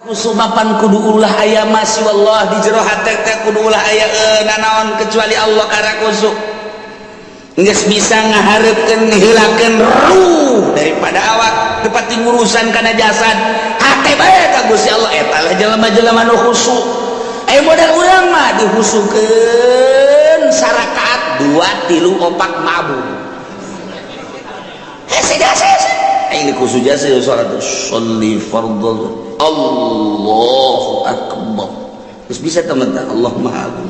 Kusumapan kudu ulah aya masih wallah di jero hate teh kudu ulah aya nanaon kecuali Allah karena kusuk. Geus bisa ngahareupeun ngeheulakeun ruh daripada awak tepati urusan kana jasad. Hate bae ka Gusti Allah eta lah jelema-jelema nu khusyuk. Aya modal urang mah dihusukeun sarakaat 2 3 4 mabuk. Hese hese. Aing khusyuk jasa salat sholli fardhu Allahu akbar. Terus bisa teman-teman Allah Maha Agung.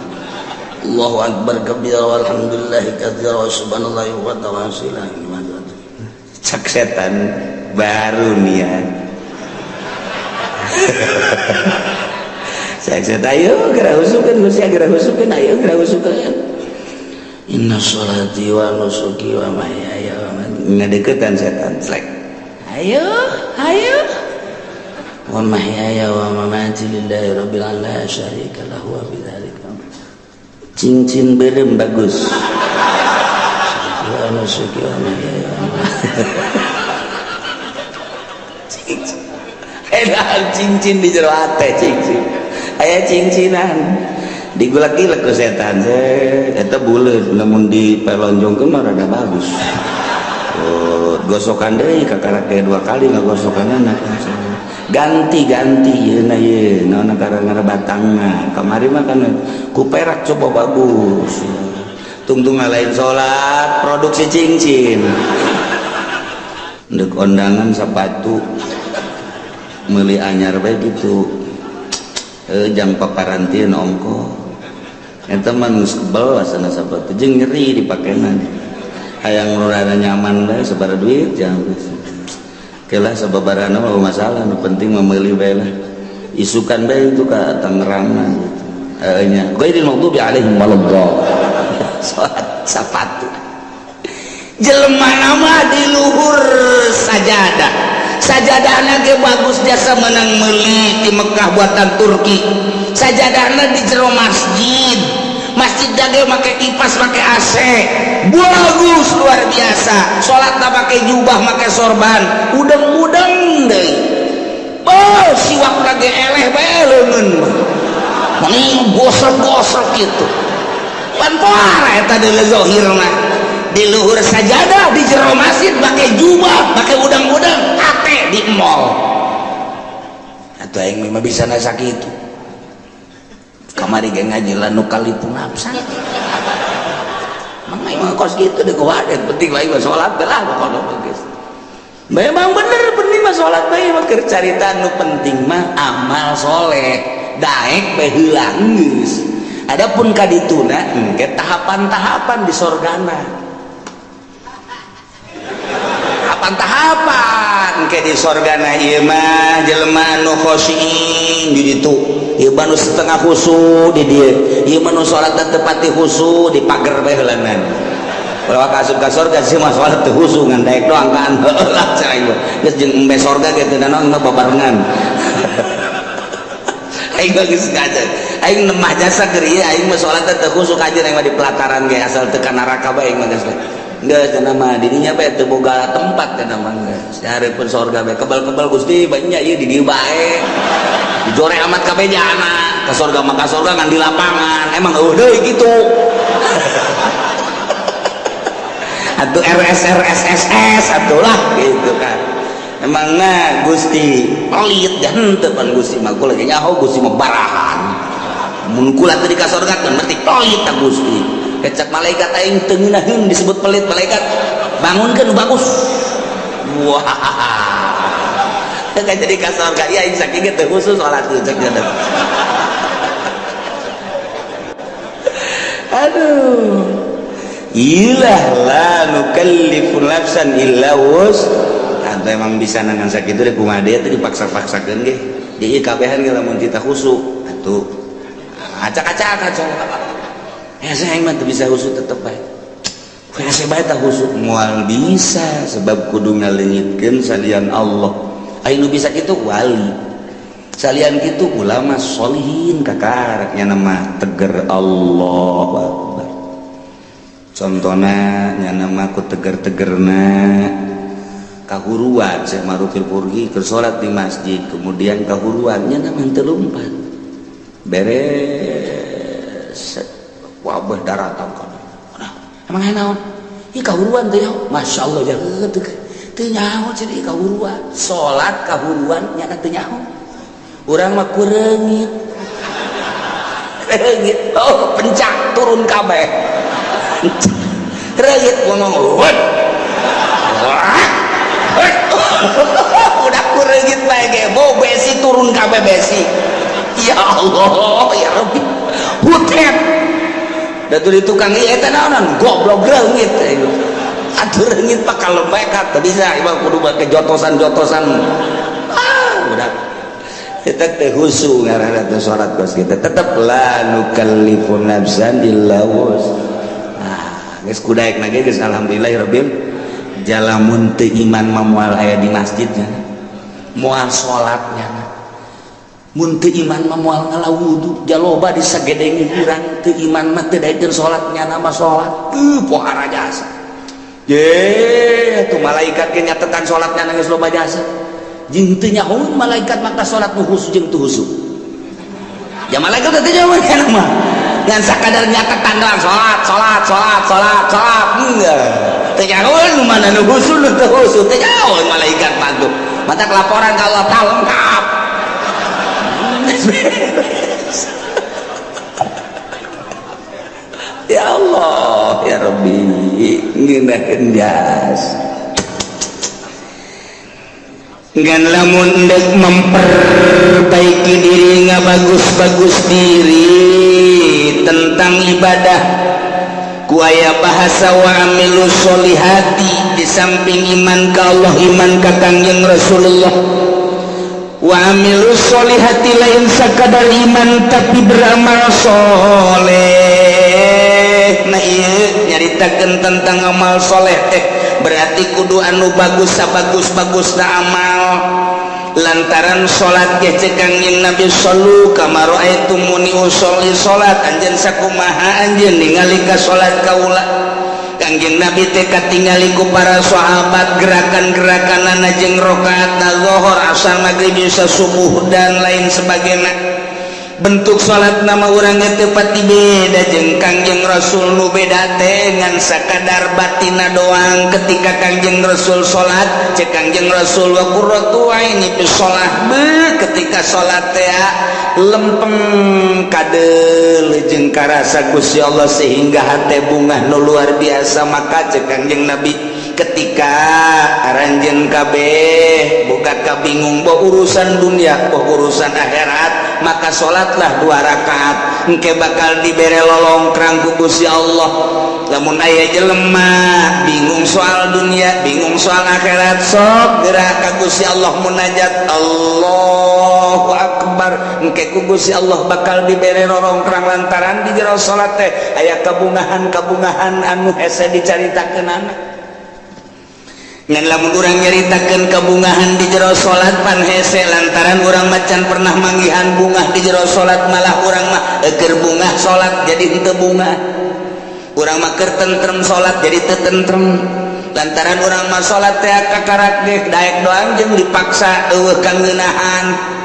Allahu akbar kabira walhamdulillahi katsira wa subhanallahi wa ta'ala. Cak setan baru niat. Cak setan ayo geura husukeun Gusti geura husukeun ayo geura husukeun. Inna sholati wa nusuki wa mahyaya wa mamati. Ngadeukeutan setan slek. Ayo ayo wa mahyaya wa mamati lillahi rabbil alamin la syarika lahu wa bidzalika. Cincin berem bagus. Wa nusuki wa mahyaya. Cincin. Edan cincin di jero hate cincin. Aya cincinan. Digulak-gilek ku setan. Eta buleut lamun dipelonjongkeun mah rada bagus. Oh, gosokan deui kakarak ge 2 kali ngagosokanana. Ganti-ganti yeuna ye naon karang batangna kamari mah kan ku perak coba bagus tungtung lain salat produksi cincin ndek ondangan sepatu meuli anyar bae gitu jang paparantin ongko eta mah geus kebel asana sepatu jeung nyeri dipakena hayang nu rada nyaman bae sabaraha duit jang kelah sababarana mah masalah nu penting mah meuli bae lah isukan bae itu ka Tangerang mah gitu heuh nya ghairil maghdubi alaihim waladdallin. Salat sapatu jelema nama di luhur sajadah sajadahna ge bagus jasa menang meuli di Mekah buatan Turki sajadahna di jero masjid masjid ge make kipas make AC bagus luar biasa salat make jubah make sorban udeng-udeng deui oh siwak ge eleh bae leungeun mah gosok-gosok kitu pan poara eta deui zahirna di luhur sajadah di jero masjid make jubah make udang-udang hate di mall atuh aing mah bisa nasa kitu kamari ge ngaji la nukallifu nafsan mang aing mah kos kitu deui kuwadet penting bae mah salat bae lah pokona geus memang bener penting mah salat bae mah keur carita nu penting mah amal soleh daek bae heula geus adapun kadituna engke tahapan-tahapan di sorgana tahapan-tahapan engke di sorgana ieu mah jelema nu khosyin di ditu ieu mah nu setengah khusyuk di dieu ieu mah nu salat teu pati khusyuk di pager bae heulanan ulah ka asup ka sorga sih mah salat teu khusyuk ngan daek doang kan heulah cenah ieu geus jeung embe sorga ge teu nanaon mah babarengan aing mah geus ngajar aing nemah jasa keur ieu aing mah salat teu khusyuk aja aing mah di pelataran ge asal teu ka neraka bae aing mah geus geus cenah mah dirinya bae teu boga tempat cenah mah geus hareupeun sorga bae kebal-kebal Gusti banyak ieu di dieu bae dijore amat kabeh jana ka sorga mah ka sorga ngan di lapangan emang eueuh deui kitu atuh RS RS SS atuh lah gitu kan emangna Gusti pelit dan henteu pan Gusti mah kula ge nyaho Gusti mah barahan mun kula teu di ka sorga kan berarti pelit ta Gusti kecap malaikat aing teu ngeunaheun disebut pelit malaikat bangunkeun bagus wah teu jadi ka sorga ieu aing saking ge teu khusus salat teu cek jeung aduh ilah la nukallifu nafsan illa wus atau emang bisa nangan sakitu deh kumaha deui teh dipaksa-paksakeun ge di ieu kabehan ge lamun tita khusyuk atuh acak-acak acak hese aing mah teu bisa khusyuk tetep bae hese bae tah khusyuk moal bisa sebab kudu ngaleungitkeun salian Allah aya nu bisa kitu wali salian kitu ulama sholihin kakarak nya nama teger Allahu akbar contohna nya nama ku teger-tegerna Kahuruan Syekh Ma'rufil Purgi keur salat di masjid, kemudian kahuruannya nama teu lumpat. Beres, wabah daratan kana. Nah, emang naon? Ih, kahuruan teh, Masya Allah, ya teu teu nyaho cenah kahuruan. Salat kahuruan nya teu nyaho. Urang mah ku reungit. Reungit, oh, pencak turun kabeh. Reungit ngomong, udah ku reungit bae ge, bau besi turun kabeh besi. Ya Allah, ya Rabbi. Hutet. Da di tukang ieu eta naonan goblok reungit. Atuh reungit pak kalau mekat teu bisa, imah kudu make jotosan-jotosan. Ah, udah. Kita teh khusu ngaranna teh salat kos kita tetep la nukallifu nafsan illa wus. Ah, geus kudaek na ge geus alhamdulillahirabbil jalamun teu iman mah moal aya di masjidnya. Moal salatnya. Mun teu iman mah moal ngala wudu, jaloba di sagedeng urang teu iman mah teu daekeun salat, nyana mah salat. Pohara jasa. Ye, tuh malaikat ge nyatetan salatnya geus loba jasa. Jeung teu nyahoeun malaikat maka salat nu khusu jeung teu khusu. Ya malaikat teh nyahoeun kana mah. Ngan sakadar nyatetan doang salat, salat, salat, salat, salat. Enggak. Teu nyahoeun nu mana nu khusu nu teu khusu, teu nyahoeun malaikat mah tuh. Mata laporan ka Allah tah lengkap. Ya Allah, ya Rabbi, ngeunaheun jas. Ngan lamun endek memperbaiki diri, ngabagus-bagus diri tentang ibadah, ku aya bahasa wa amilu sholihati. Di samping iman ka Allah, iman ka Kangjeng Rasulullah, wa amilu sholihati, lain sakadar iman tapi beramal soleh. Nah, iya nyaritakeun tentang amal soleh teh berarti kudu anu bagus, sabagus-bagusna amal, lantaran salat ge cek Kangjeng Nabi shallu kama raaitumuni usolli, salat anjeun sakumaha anjeun ningali ka salat kaula. Kangjeng Nabi teh katingali ku para sahabat gerakan-gerakanana jeung rakaatna zuhur, asar, maghrib, isya, subuh, dan lain sebagainya. Bentuk salat nama urang teh pati beda jeung Kangjeng Rasul. Nu beda teh ngan sakadar batina doang. Ketika Kangjeng Rasul salat, cek Kangjeng Rasul wa qurratu aini fi shalah, be ketika salat teh lempeng kadeuleu jeung karasa Gusti Allah sehingga hate bungah nu luar biasa. Maka cek Kangjeng Nabi, ketika aranjeun kabeh boga kabingung boh urusan dunia boh urusan akhirat, maka salatlah dua rakaat, engke bakal dibere lolongkrang ku Gusti Allah. Lamun aya jelema bingung soal dunia, bingung soal akhirat, sok gerak ka Gusti Allah, munajat Allahu akbar, engke ku Gusti Allah bakal dibere lolongkrang, lantaran di jero salat teh aya kabungahan-kabungahan anu hese dicaritakeunana. Ngan lamun urang nyaritakeun kabungahan di jero salat pan hese, lantaran urang macan pernah manggihan bungah di jero salat. Malah urang mah keur bungah salat jadi henteu bungah, urang mah keur tentrem salat jadi teu tentrem, lantaran urang mah salat teh kakarak ge daek doang jeung dipaksa, eueuh kangeunahan.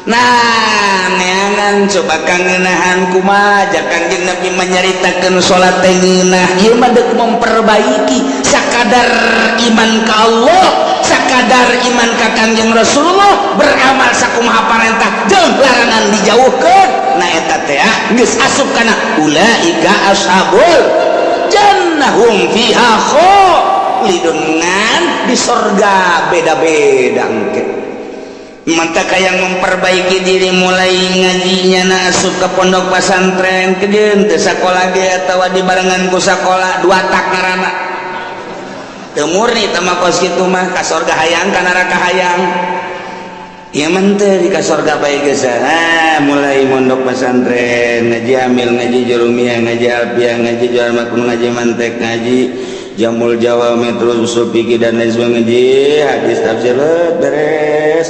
Nah, neangan coba kangeunahan kumaha. Kangjeng Nabi menyaritakeun salat teh ngeunah. Ieu mah deuk memperbaiki sakadar iman ka Allah, sakadar iman ka Kangjeng Rasulullah, beramal sakumaha parentah jeung larangan dijauhkeun. Nah, eta teh geus asup kana ulaika ashabul jannah hum fiha khalidun. Ngan di sorga beda-beda engke. Maka yang memperbaiki diri mulai ngajinya na asup ke pondok pesantren kejeun teu sakola ge atawa dibarengan ku sakola, dua tak ngaranna teu murni teh mah. Kos kitu mah ka sorga hayang, ka neraka hayang. Ieu mah teu di ka sorga bae geus. Ah, mulai mondok pesantren, ngaji amil, ngaji jurumiyah, ngaji alfiah, ngaji jual makmum, ngaji mantek, ngaji jamul jawami, terus usul fikih dan lain sebagainya, ngaji hadis, tafsir, beres,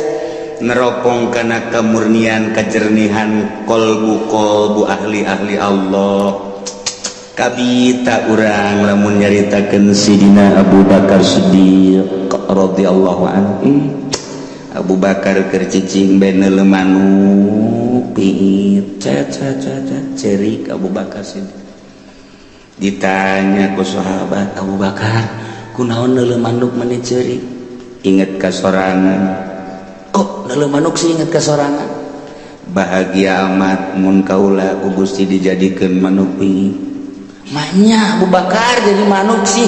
neropong karena kemurnian, kejernihan kolbu kolbu ahli-ahli Allah. Kabita urang lamun nyaritakeun Sidina Abu Bakar Siddiq. radhiyallahu anhu. Abu Bakar keur cicing bae neuleu manuk piit cet cet cet cerik Abu Bakar sih. Ditanya ku sahabat, Abu Bakar kunaon neuleu manuk meni ceurik? Inget ka sorangan. Kok neuleu manuk sih inget ka sorangan? Bahagia amat mun kaula ku Gusti dijadikeun manuk piit. Manya Abu Bakar jadi manuk sih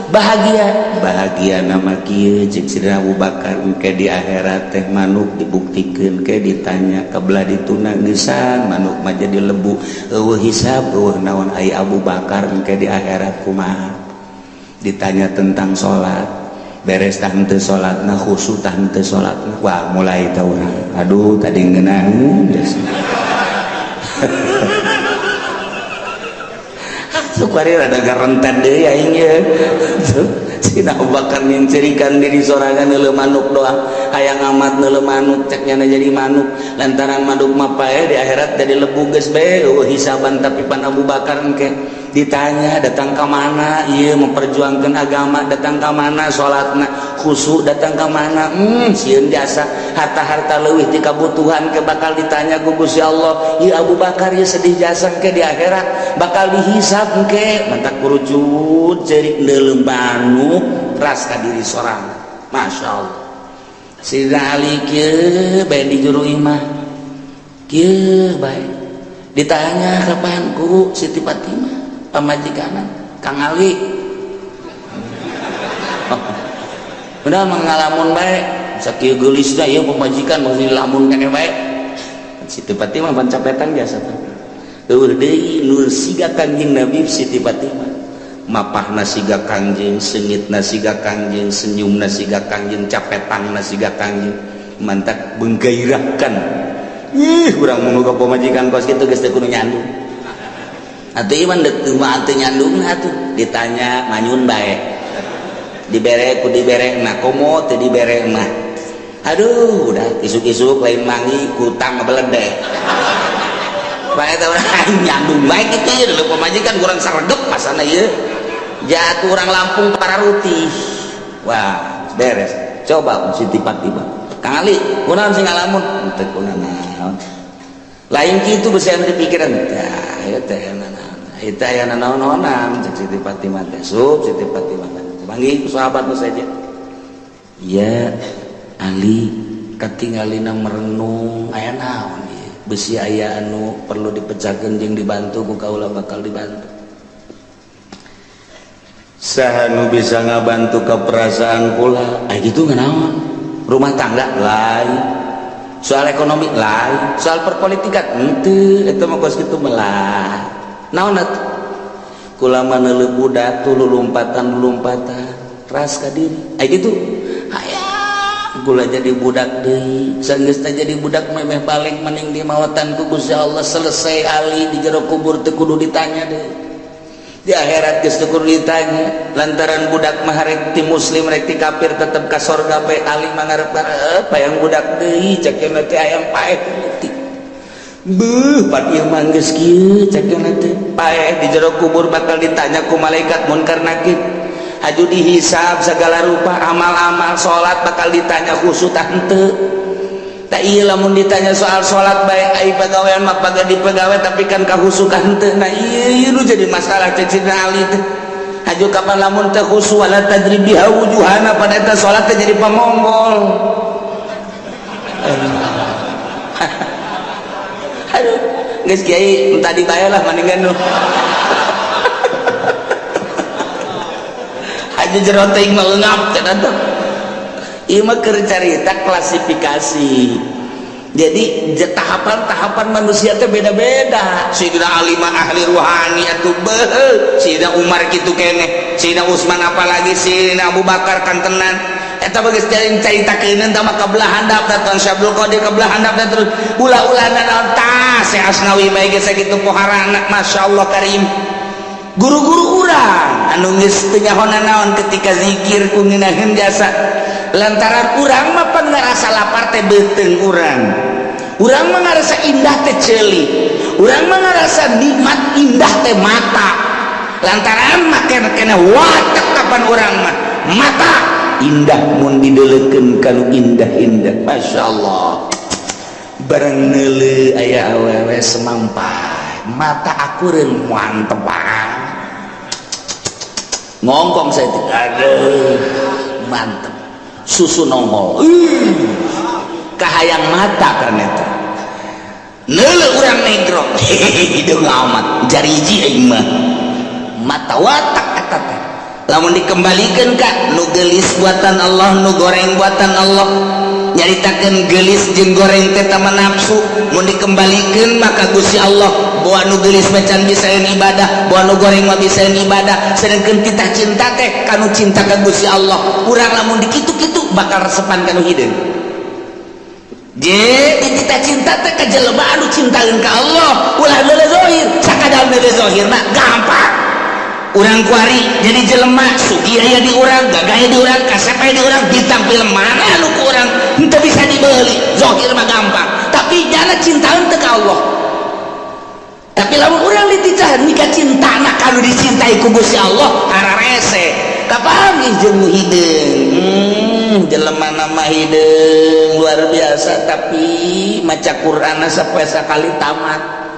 bahagia. Bahagia nama kieu cek Sidina Abu Bakar, engke di akhirat teh manuk dibuktikeun ke ditanya kabelah dituna geusan manuk mah jadi lebu, eueuh hisab eueuh naon. Ai Abu Bakar engke di akhirat kumaha? Ditanya tentang salat, beres tah henteu salatna, khusyuk tah henteu salatna. Wah, mulai tah urang, aduh, tadi ngeunaheun. Sukari rada garenten deui aing ye. Sina Abu Bakar ngincirikan diri sorangan neuleu manuk doang. Hayang amat neuleu manuk, cek nyana jadi manuk. Lantaran manuk mah pae di akhirat jadi lebu geus bae eueuh hisaban, tapi pan Abu Bakar engke ditanya datang ka mana ieu memperjuangkan agama, datang ka mana salatna khusyuk, datang ka mana sieun jasa harta-harta leuwih ti kabutuhan ke bakal ditanya ku Gusti Allah. Ieu Abu Bakar ieu sedih jasa ke di akhirat bakal dihisab engke, mantak kurucut ceurik neuleu manuk ras ka diri sorang. Masya Allah. Sidina Ali kieu bae di juru imah kieu bae, ditanya kapan ku Siti Fatimah pamajikan, Kang Ali, oh, udah mengalamun bae sakieu geulisna ieu pamajikan masih lamun keneh bae. Siti Fatimah pan capetan biasa teh eueuh deui nu siga Kangjeng Nabi. Siti Fatimah mapahna siga Kangjeng, seungitna siga Kangjeng, senyumna siga Kangjeng, capetangna siga Kangjeng, mantak menggairahkan. Ih, urang mun boga pamajikan kos kitu geus teu kudu nyandung atuh. Iman dek teu mah teu nyandung atuh. Ditanya manyun bae, dibere ku dibere nah, komo teu dibere mah aduh, udah isuk-isuk lain mangi kutang beledek bae teh. Urang nyandung bae kitu ieu dulu pamajikan kurang saregep pasana ieu jatuh orang Lampung para rutih. Wah, beres. Coba Siti Fatimah, Kang Ali kunaon sing ngalamun? Teu kunaon lain kitu, besi anu dipikiran tah ieu teh naon itu aya naon-naonan cek Siti Fatimah teh. Sup Siti Fatimah teh panggil ku sahabat nu saja ya, Ali katingalina merenung, aya naon ieu? Besi aya anu perlu dipecahkeun jeung dibantu ku kaula bakal dibantu. Saha nu bisa ngabantu ke perasaan kula? Ah, gitu naon, rumah tangga lain, soal ekonomi lain, soal perpolitikan henteu, eta mah kos kitu melah. Naon atuh? Kula mah neuleuh budak tuh lulumpatan-lulumpatan ras ka diri. Ah, gitu hayang kula jadi budak deui. Sanggeus teh jadi budak memeh balik mending dimawatan ku Gusti Allah, selesai. Ali di jero kubur teu kudu ditanya deui, di akhirat geus teu kudu ditanya, lantaran budak mah rek ti muslim rek ti kafir tetep ka sorga bae. Ali mah ngarep-ngarep hayang budak deui, cek teh hayang paeh leutik. Beuh, pan ieu mah geus kieu, cek teh paeh di jero kubur bakal ditanya ku malaikat munkar nakir, haju dihisab segala rupa amal-amal, salat bakal ditanya khusyuk tah henteu. Tak iya lamun ditanya soal salat bae, ai pagawean mah paga di pegawai, tapi kan kahusukan henteu. Nah, iya nu jadi masalah cek Sidina Ali teh. Haju kapan lamun teh khusyuk, wala tadrib biha wujuhana, pada eta salat teh jadi pamonggol. Aduh, geus kiai entah dibayar lah mendingan nu haju jero teuing mah leungap cenah teh. Ieu mah keur carita klasifikasi. Jadi tahapan-tahapan manusia teh beda-beda. Sayyidina Ali mah ahli ruhani atuh beuh, Sayyidina Umar kitu keneh, Sayyidina Utsman apalagi, Sayyidina Abu Bakar kan tenan. Eta geus caritakeun tah mah kabelah handap tah, Tuan Syekh Abdul Qadir kabelah handap tah, terus ulah-ulah naon tah Syekh Asnawi bae geus sakitu poharana, masyaallah karim. Guru-guru urang anu geus teu nyahonan naon ketika zikir ku ngeunaheun jasa, lantaran urang mah pan ngarasa lapar teh beuteung urang, urang mah ngarasa indah teh ceuli, urang mah ngarasa nikmat indah teh mata, lantaran mah kena watek kapan urang mah mata. Indah mun dideleukeun kanu indah-indah. Masya Allah, bareng neuleu aya awewe semampai, mata akureun, mantep banget. Ngongkong saya, aduh mantep, susu nongol. Kahayang mata kan eta. Neuleu urang negro, hideung amat, jariji aing mah, mata watak eta teh. Lamun dikembalikan ka nu gelis buatan Allah, nu goreng buatan Allah, nyaritakeun gelis jeung goreng teh tama nafsu. Mun dikembalikan maka Gusti Allah bawa nu gelis macan bisa ibadah, bawa nu goreng mah bisa ibadah. Sedangkan kita cinta teh kanu cinta ka Gusti Allah. Urang lamun dikitu-kitu bakal resepan kanu hideung. Je kita cinta teh ka jelema anu cintaeun ka Allah, ulah neuleu zahir. Sakadar neuleu zahir mah gampang. Urang kuari jadi jelema sugih aya di urang, gagah aya di urang, kasep aya di urang, bintang film mana anu ku urang henteu bisa dibeli. Zahir mah gampang, tapi jangan cintaeun teh ka Allah. Tapi lamun urang dititah nikah cintana kanu dicintai ku Gusti Allah, hararese kapanggih jeung nu hideung. Jelema nama hideung luar biasa, tapi maca Quran sampai sakali tamat.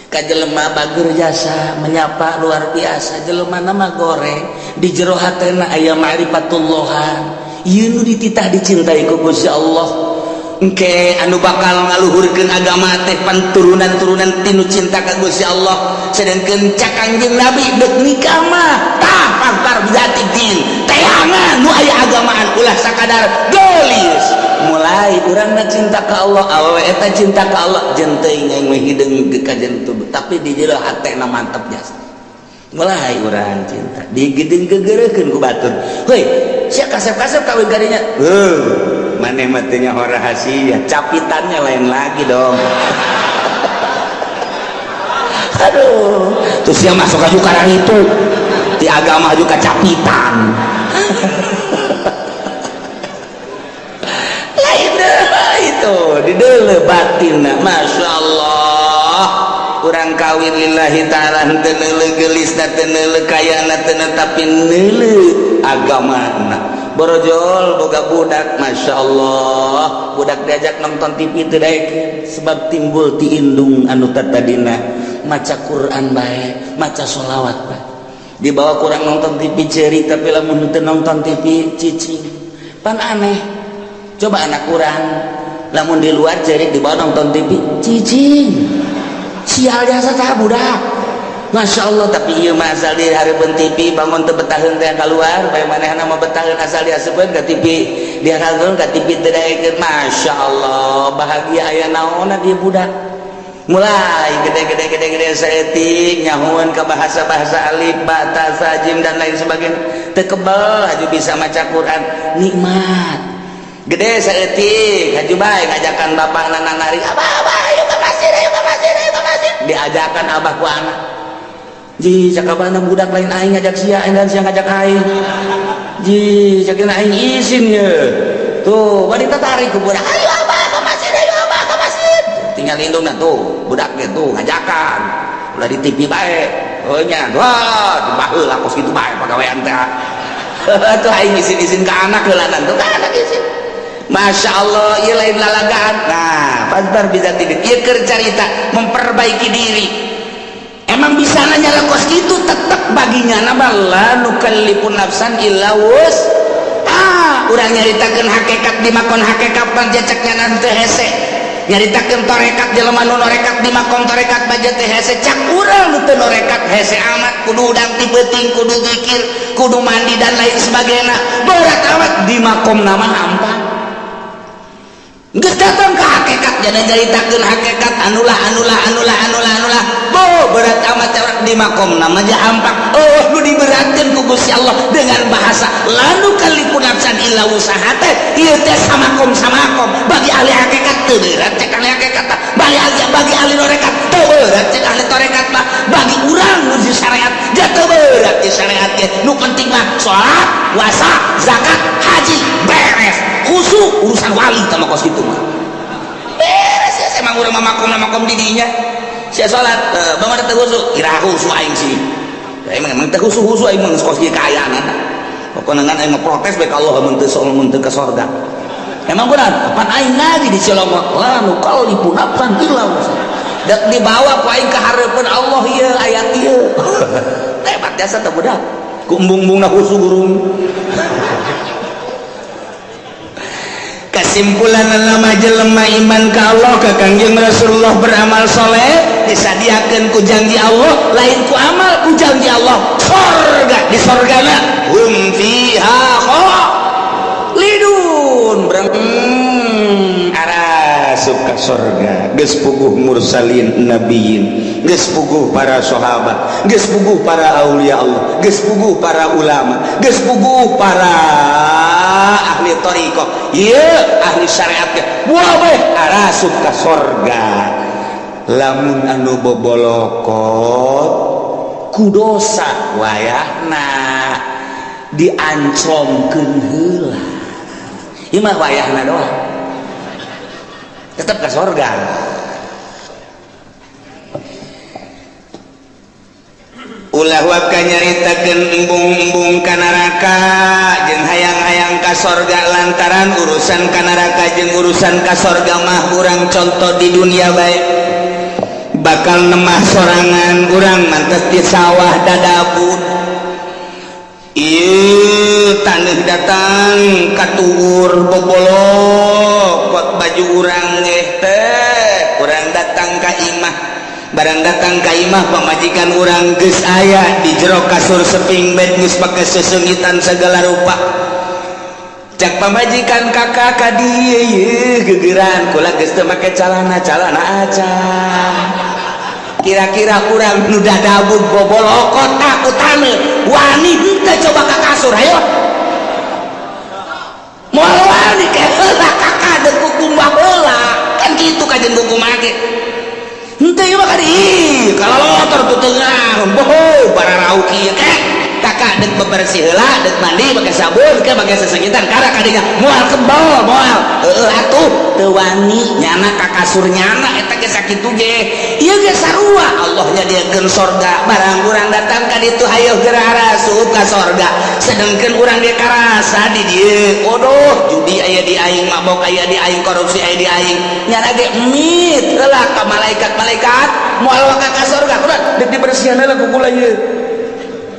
Ka jelema bager jasa menyapa luar biasa, jelema nama goreng, di jero hatena aya ma'rifatullah. Ieu nu dititah dicintai ku Gusti Allah. Engke anu bakal ngaluhurkeun agama teh pan turunan-turunan tinu cinta ka Gusti Allah. Sedangkeun cak Kangjeng Nabi, deuk nikah mah tah fadzfar bidzatid din, teangan nu aya agamaan, ulah sakadar gelis. Mulai urang cinta ka Allah, awewe eta cinta ka Allah, jeung teuing aing mah hideung kajen tubuh, tapi di jero hatena mantep jasa. Mulai urang cinta digedeng gegereukeun ku batur, heuy sia kasep-kasep kawin kadinya. Heuh, maneh mah teu nyaho rahasia capitannya lain lagi dong. Aduh, terus dia masuk aja karang itu di agama juga capitan lain deh itu di deuleu batinna. Masya Allah, urang kawin lillahi ta'ala, henteu neuleu geulisna, teu neuleu kayana, teu tapi neuleu agamana. Borojol boga budak, Masya Allah, budak diajak nonton TV teu daekeun, sebab timbul ti indung anu tatadina maca Quran bae, maca sholawat bae. Dibawa kurang nonton TV ceri, tapi lamun teu nonton TV cicing. Pan aneh coba, anak kurang lamun di luar ceri, dibawa nonton TV cicing. Sial jasa tah budak. Masya Allah, tapi iya mah asal di hareupeun TV bangun teu betaheun teh keluar bae. Manehna mah betaheun asal diasupkeun ka TV, dihareupeun ka TV teu daekeun. Masya Allah, bahagia aya naonna dia budak. Mulai gede-gede gede-gede saeutik nyahuan ke bahasa-bahasa alif ba ta sa jim dan lain sebagainya, teu kebel haju bisa maca Quran, nikmat. Gede saeutik haju bae ngajakan bapak nana nari, "Abah, abah, ayo ke masjid, ayo ke masjid, ayo ke masjid." Diajakan abah ku anak. Ji, cakabana budak, lain aing ngajak sia dan sia ngajak aing. Ji, cakina aing isin ye. Tuh, wanita tarik ku budak, "Ayo abah ke masjid, ayo abah ke masjid." Tinggal indungna tuh, budak tuh ngajakan. Ulah di TV bae. Oh nya, wah, baheula kos kitu bae pagawean teh. Tuh aing isin-isin ke anak heulanan tuh, ka anak isin. Masya Allah, ieu lain lalagaan. Nah, fadzfar bidzatid. Ieu keur carita memperbaiki diri. Emang bisa nanya kos gitu, tetep baginya nama la nukallifu nafsan illa wus ah. Urang nyaritakeun hakikat di makom hakikat panjacaknya nanti hese, nyaritakeun torekat jelema nu norekat di makom torekat baja teh hese. Cak urang nu teu norekat hese amat, kudu udang ti peuting, kudu zikir, kudu mandi dan lain sebagainya, berat amat. Di makom nama hampang. Geus datang ke hakikat, jadi nyaritakeun hakikat anulah anulah anulah anulah anulah bo berat amat orang di makom nama aja hampak. Oh, nu diberatkeun ku Gusti Allah dengan bahasa la nukallifu nafsan illa wusaha teh ieu teh samakom samakom. Bagi ahli hakikat teu berat cek ahli hakikat, bagi ahli torekat teu berat cek ahli torekat mah. Bagi urang nu di syariat dia teu berat di syariat ge. Nu penting mah salat, puasa, zakat, haji beres, khusyuk urusan wali sama kos gitu mah beres ya. Emang urang mah makom makom di dinya sia salat bang teu khusyuk, ira khusyuk aing sih. Emang emang teu khusyuk khusyuk aing mah kos kieu kaayaan. Pokona ngan aing protes bae ka Allah mun teu soal mun teu ka sorga. Emang benar, pan aing ngaji di Cilongok, la nukallifu nafsan illa wus'aha. Dek dibawa ku aing ka hareupeun Allah ieu ayat ieu. Hebat jasa teh budak. Ku embung-embungna husu gurung. Kesimpulan lama jelema iman ka Allah ka Kangjeng Rasulullah beramal soleh disadiakeun ku janji Allah, lain ku amal, ku janji Allah sorga. Di sorgana hum fiha khalidun, breng arasup ka sorga. Geus puguh mursalin, nabiyin, geus puguh para sahabat, geus puguh para aulia Allah, geus puguh para ulama, geus puguh para ahli thariqah, ieu ahli syariat ge buah bae arasup ka sorga. Lamun anu bobolokot ku dosa wayahna dianclongkeun heula. Ieu mah wayahna doang. Tetep ka sorga. Ulah waka nyaritakeun embung-embung ka neraka jeung hayang-hayang ka sorga, lantaran urusan ka neraka jeung urusan ka sorga mah urang contoh di dunia bae bakal nemah sorangan. Urang mantes di sawah dadabun, ieu taneuh datang katuur bobolokot baju urang teh. Urang datang ka imah, barang datang ka imah pamajikan urang geus aya di jero kasur seping bed, geus pake sesengitan segala rupa. Cak pamajikan, "Kakak ka dieu ieu gegeran kula geus teu make calana, calana acan." Kira-kira urang nu dadabug bobolokot ku taneuh wani henteu coba ka kasur? Hayo, moal wani. Ke heula kakak deuk kukumbah heula, kan kitu kajen kukumbah ge henteu ieu mah kadi ih kalalotor tuh tengah boho bararau kieu. Ke kakak dek bebersih heula, dek mandi pakai sabun ke pakai sesengitan kara kadinya moal kebal moal heueuh atuh teu wani nyana ka kasur nyana eta ge sakitu ge. Ieu ge sarua Allah nyadiakeun sorga, barang urang datang ka ditu hayoh geura arasup ka sorga, sedengkeun urang ge karasa di dieu, odoh judi aya di aing, mabok aya di aing, korupsi aya di aing. Nyana ge mit heula ka malaikat-malaikat moal waka ka sorga kudu dek dibersihan heula ku kula ieu,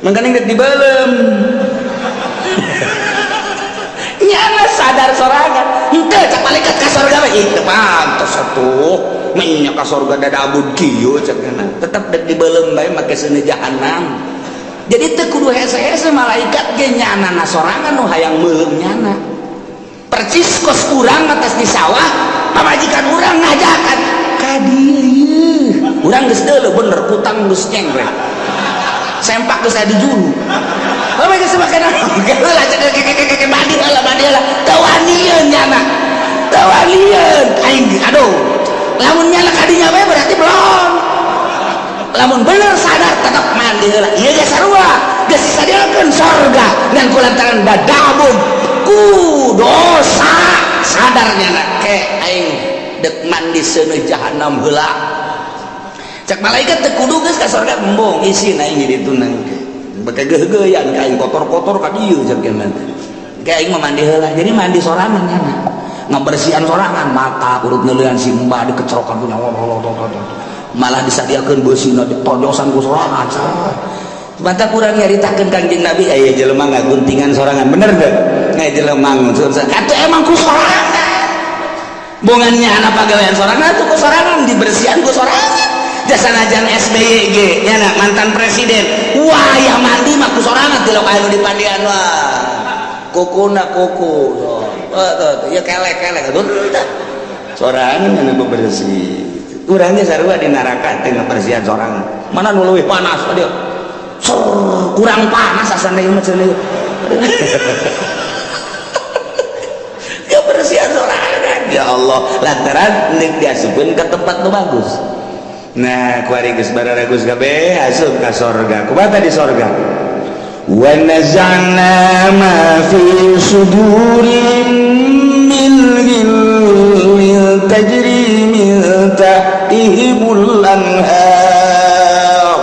mangkaning dek dibelem. Nyana sadar sorangan henteu cak malaikat ka sorga mah ih teu pantes atuh minyak ka sorga dadabud kieu cak nyana. Tetep dek dibelem bae make seuneu jahanam. Jadi teu kudu hese-hese, malaikat ge nyana na sorangan nu hayang meuleum nyana. Percis kos urang atas di sawah, pamajikan urang ngajakan ka dieu, urang geus deuleu bener kutang geus nyengklek, sempak geus aya di juru. Apa geus make naon heula cek, mandi heula, mandi heula. Teu wanieun nyana, teu wanieun aing. Aduh, lamun nyana kadinya bae berarti belum. Lamun bener sadar tetep mandi heula. Ieu ge sarua, geus disadiakeun sorga ngan kulantaran dadabun ku dosa sadar nyana, ke aing dek mandi seuneu jahanam heula. Cak malaikat teu kudu geus ka sorga, embung isin aing di ditu nang beke geugeuyan ka aing kotor-kotor ka dieu cak nyana. Ke aing mah mandi heula. Jadi mandi sorangan nyana, ngabersihan sorangan, mata urut neuleuan si mbah dikecerokan punya, malah disadiakeun beusina ditonjosan ku sorangan. Mata kurang nyaritakeun Kangjeng Nabi aya jelema ngaguntingan sorangan, bener teu? Aya jelema atuh emang ku sorangan, bongannya anak pagawean sorangan atuh ku sorangan, dibersihan ku sorangan. Jasa najan SBY ge nyana mantan presiden wah ya mandi mah ku sorangan, tilok aya nu dipandian wah kukuna kuku so tuh ya kelek kelek sorangan nyana bebersih. Urangnya sarua di neraka teh ngabersihan sorangan. Mana nu leuwih panas dia kurang panas asana ieu mah cenah kebersihan sorangan. Ya Allah, lantaran nek diasupkeun ke tempat nu bagus. Nah, kuari geus bararagus kabeh asup ka sorga. Kumaha di sorga? Wa naza'na ma fi sudurin min ghillin tajri min tahtihimul anhar.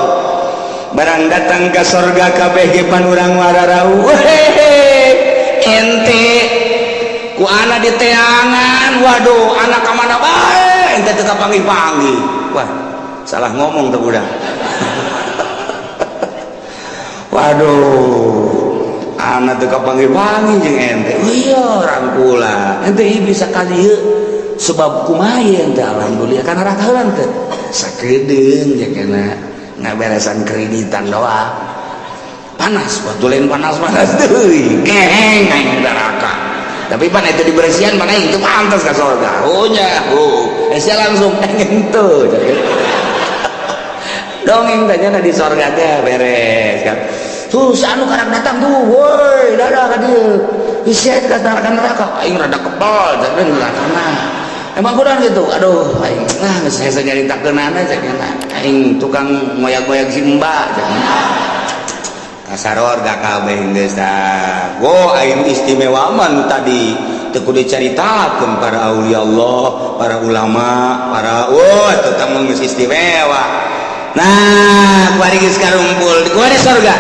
Barang datang ka sorga kabeh ge pan urang wararau. Hehehe. Ente ku ana diteangan. Waduh, ana ka mana bae ente teu kapanggih-panggih. Wah, salah ngomong tuh budak. Waduh, ana teu kapanggih-panggih jeung ente. Oh iya, rangkula ente ieu bisa ka dieu sebab kumaha ente? Alhamdulillah, kana rakaeun teh sakedeung ya, kana ngaberesan kreditan doang. Panas waktu lain, panas-panas deui geheng aing neraka. Tapi pan itu dibersihan mana itu pantas ke surga. Oh nya, oh sia langsung pengen tuh dongeng tanya di surga teh beres kan. Tuh si anu kadang datang tuh, woi, dadah ka dieu. Sia ka neraka, aing rada kebal jadi neraka mah. Emang kurang gitu. Aduh, aing nah geus hese nyaritakeunana, cek aing tukang ngoyak-ngoyak si mbak, cek. Kasaror gak kabeh geus tah. Wo, aing istimewa man tadi teu kudu dicaritakeun para aulia Allah, para ulama, para wo tetap geus istimewa. Nah, kuari geus karumpul, kuari sorga.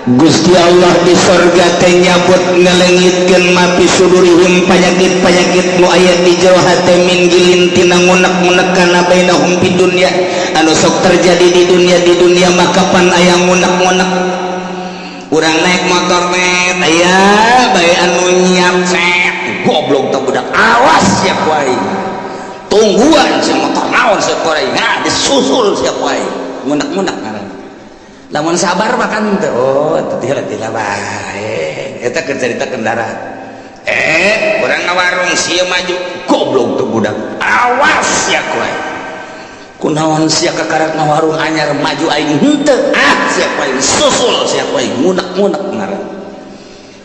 Gusti Allah di sorga teh nyabut, ngalengitkeun ma fi sudurihim, penyakit-penyakit nu aya di jero hate, min ghillin, tina ngunek-ngunek, kana bainahum fid dunya, anu sok terjadi di dunia. Di dunia maka pan aya ngunek-ngunek. Urang naik motor net, aya bae anu nyiap set, goblok teh budak, awas sia ku aing, tungguan si motor naon sia ku aing. Nah, disusul sia ku aing, ngunek-ngunek ngaranna. Lamun sabar mah kan teu, oh teu tila bae eta keur cerita kendaraan. Urang ngawarung, sia maju, goblok tuh budak, awas sia ku aing, kunaon sia kakarak ngawarung anyar maju, aing henteu, ah sia ku aing, susul sia ku aing, ngunek-ngunek ngaranna.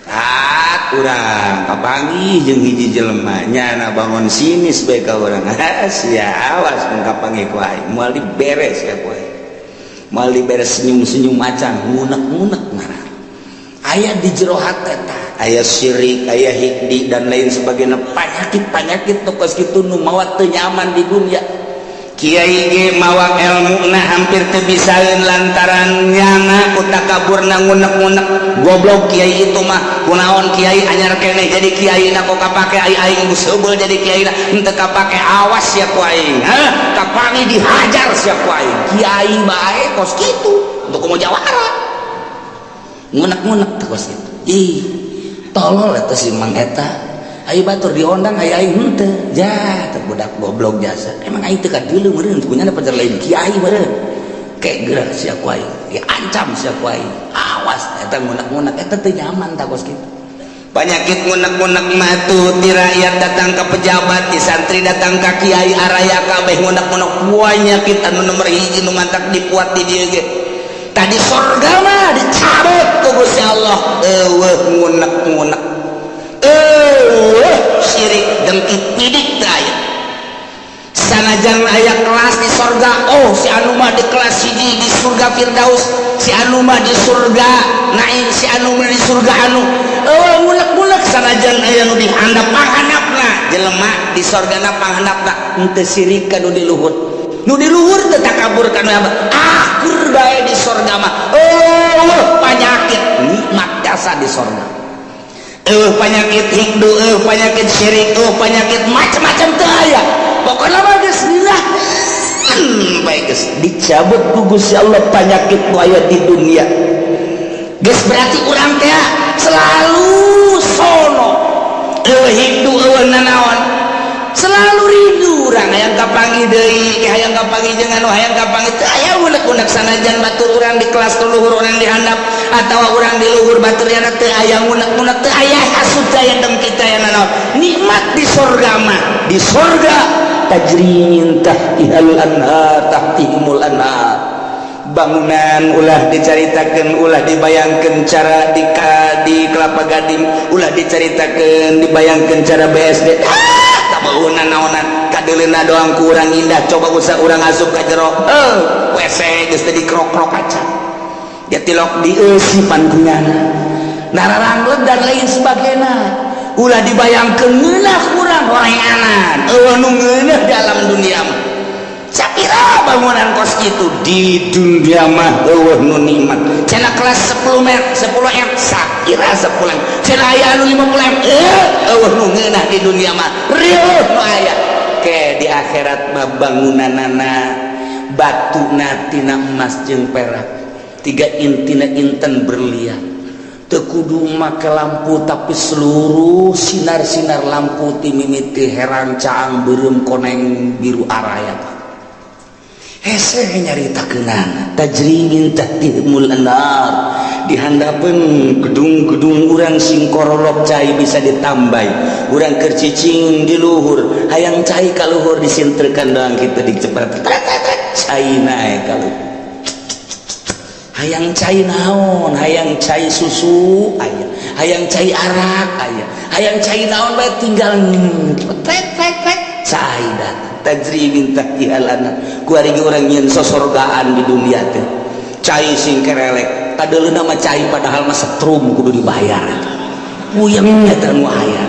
Ah, urang kapanggih jeung hiji jelema, nyana bangun sinis bae ka urang. Ah sia, awas mun kapanggih ku aing, moal diberes ya ku aing, moal diberes senyum-senyum macan. Ngunek-ngunek ngaranna aya di jero hate tah, aya syirik, aya hiqdi, dan lain sebagainya, penyakit-penyakit nu kos kitu nu mawa teu nyaman di dunia. Kiai ge mawa ilmu na hampir teu bisaeun lantaran nyana ku takaburna, ngunek-ngunek, goblok kiai itu mah, kunaon kiai anyar keneh jadi kiai na kok kapake, ai aing geus heubeul jadi kiai na henteu kapake, awas ya ku aing, hah, kapangi dihajar sia ku aing. Kiai bae kos kitu untuk komo jawara ngunek-ngunek teh kos kitu. Ih, tolol eta si Mang eta. Ayo batur diondang, ayo aing henteu ja teh, budak goblok jasa. Emang aing teu kadeuleu meureun kunyana pacar lain kiai meureun, kek geura sia ku aing, diancam sia ku aing, awas. Eta ngunek-ngunek eta teu nyaman tah kos kitu. Penyakit ngunek-ngunek matu di rakyat datang ke pejabat, di santri datang ke kiai, araya kabeh ngunek-ngunek. Penyakit anu nomor hiji nu mantak dipuat di dieu ge tadi sorga mah dicabut ku Gusti Allah, eueuh ngunek-ngunek, eueuh syirik dengki pidik teu aya. Sanajan aya kelas di sorga, oh si anu mah di kelas hiji di surga Firdaus, si anu mah di surga Naim, si anu mah di surga anu, oh ngunek-ngunek. Sanajan aya nu di handap, panghandapna jelema di sorgana, panghandapna henteu sirik ka nu di luhur, nu di luhur teu takabur ka nu akur bae. Di sorga mah oh penyakit nikmat jasa di sorga, penyakit hiqdu, penyakit syirik, penyakit macam-macam teu aya. Pokoknya mah geus lillah bae, geus dicabut ku Gusti Allah penyakit nu aya di dunia. Geus berarti urang teh selalu sono, eueuh hiqdu, eueuh nanaon, selalu rindu urang hayang kapanggih deui, hayang kapanggih jeung anu, hayang kapanggih. Teu aya unek-unek. Sanajan batur urang di kelas luhur, urang di handap atawa urang di luhur batur yana, teu aya ngunek-ngunek, teu aya hasud, teu aya dengki, teu aya nanaon. Nikmat di sorga mah. Di sorga tajri min tahtihal anhar, tahtihimul anhar. Bangunan ulah dicaritakan, ulah dibayangkan cara di Kelapa Gading, ulah dicaritakan, dibayangkan cara BSD. Ah, tak bangunan naonan, kadeuleuna doang kurang indah. Coba usah urang asup ka jero, eh WC geus teh dikrok-krok kaca dia, tilok dieusi pankunyana, nararanglet, dan lain sebagainya. Ulah dibayangkan ngeunah, kurang horenganan, eueuh nu ngeunah dalam dunia mah. Sapira Bangunan kos itu di dunia mah euweuh nu nikmat. Cenah kelas 10 m, 10 m, sakira 10 m. Cenah aya anu 50 m, euweuh nu ngeunah di dunia mah. Riuh nu aya. Ke di akhirat mah bangunanana batuna tina emas jeung perak. Tiga intina inten berlian. Teu kudu make lampu, tapi seluruh sinar-sinar lampu ti mimiti herang, caang, beureum, koneng, biru, araya. Hese nyaritakeunana. Tajri min tahtihimul anhar, di handapeun gedung-gedung urang sing korolok cai bisa ditambah. Urang keur cicing di luhur, hayang cai ka luhur, disintrekan doang kitu, dicepret, cai naek ka luhur. Hayang cai naon? Hayang cai susu aya, hayang cai arak aya, hayang cai naon bae, tinggal trek trek trek, cai datang. Tajri min tahtihal anhar. Kuari urang nyieun sosorgaan di dunia teh, cai sing kerelek kadeuleuna mah cai, padahal mah setrum kudu dibayar. Puyeng eta nu aya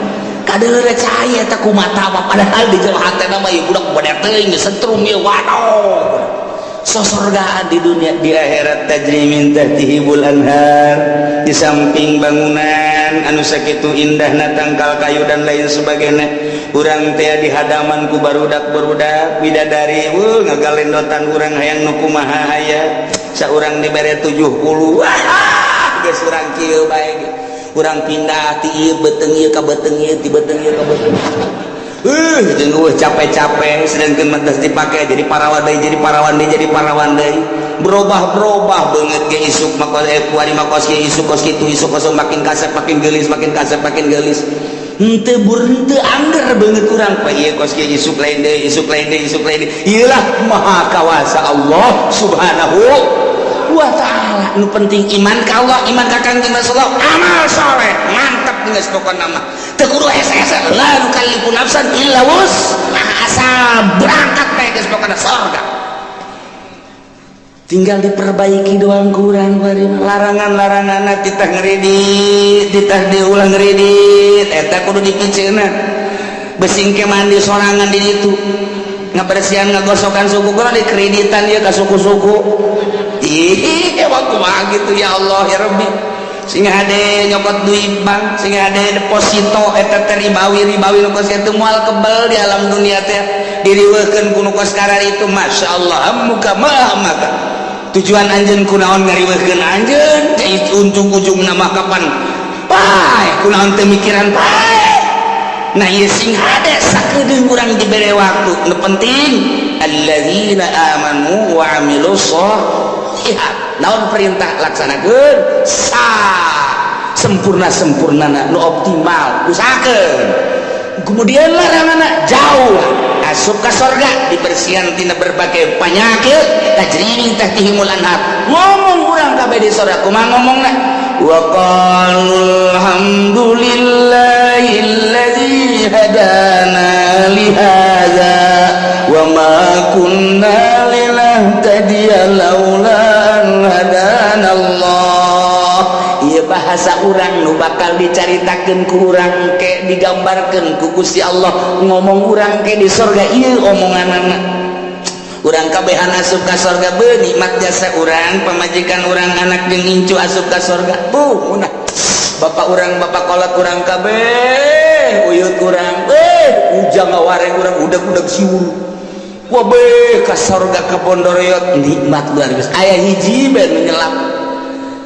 kadeuleuna cai eta kumaha, padahal di jero hatena mah ieu budak bode teuing setrum ieu. Waduh, sosorgaan di dunia. Di akhirat tajri min tahtihimul anhar. Di samping bangunan anu sakitu indahna, tangkal kayu dan lain sebagainya, urang teh di hadaman ku barudak-barudak bidadari, wuh, ngagalendotan. Urang hayang nu kumaha aya, saurang dibere 70, wah, geus urang kieu bae. Urang pindah ti ieu beuteung ieu ka beuteung ieu, ti beuteung ieu ka beuteung jeung capek-capek, sedangkan mah dipakai jadi parawan deui, jadi parawan deui, jadi parawan deui, berubah-berubah banget ge. Isuk mah kuari mah kos kieu, isuk kos kitu, isuk kos, makin kasep makin geulis, makin kasep makin geulis, henteu bur henteu angger beungeut urang. Pa ieu kos kieu, isuk lain deui, isuk lain deui, isuk lain deui. Ieu lah maha kawasa Allah Subhanahu wa Ta'ala. Nu penting iman ka Allah, iman ka Kangjeng Rasulullah, amal soleh, mantap geus pokona mah. Teu kudu hese-hese, la nukallifu nafsan illa wus'aha, asal berangkat bae geus pokona sorga. Tinggal diperbaiki doang kurang larangan-larangan, titah ngeridit, titah diulang ngeridit, eta kudu dipiceuna. Besing ke mandi sorangan di ditu, ngabersihan, ngagosokan suku, kudu dikreditan ieu ka suku-suku. Ih, emang kumaha gitu? Ya Allah, ya Rabbi, sing hade nyokot duit bank, sing hade deposito eta teh ribawi, ribawi nu kos kitu moal kebel di alam dunia teh, diriweuhkeun ku nu kos itu. Masya Allah, hammuka ma hammaka, tujuan anjeun kunaon ngariweuhkeun anjeun? Ujung-ujung nama kapan pae, kunaon teu mikiran pae? Nah, ieu sing hade sakedeung urang dibere waktu. Nu penting alladzina amanu wa amilus sholihat. Naon perintah, laksanakeun sa sempurna sempurnana, nu optimal usahakeun. Kemudian larangan jauh, asup ka sorga, dibersihan tina berbagai penyakit. Tajri min tahtihimul anhar. Ngomong urang kabeh di sorga kumaha ngomongna? Wa qalu alhamdulillahilladzi hadana li hadza wa ma kunna linahtadiya laula an hadana Allah. Ieu bahasa urang nu bakal dicaritakeun ku urang ke, digambarkeun ku Gusti Allah. Ngomong urang ke di sorga ieu omonganana. Urang kabehan asup ka sorga, be nikmat jasa urang, pamajikan urang, anak jeung incu asup ka sorga. Bu munah bapak urang, bapak kolot urang kabeh, uyut urang, eh, ujang ngawareng urang, udag-udag siur. Wah, be ka sorga, ka Bondoroyot, nikmat luar biasa. Aya hiji ben menyelap.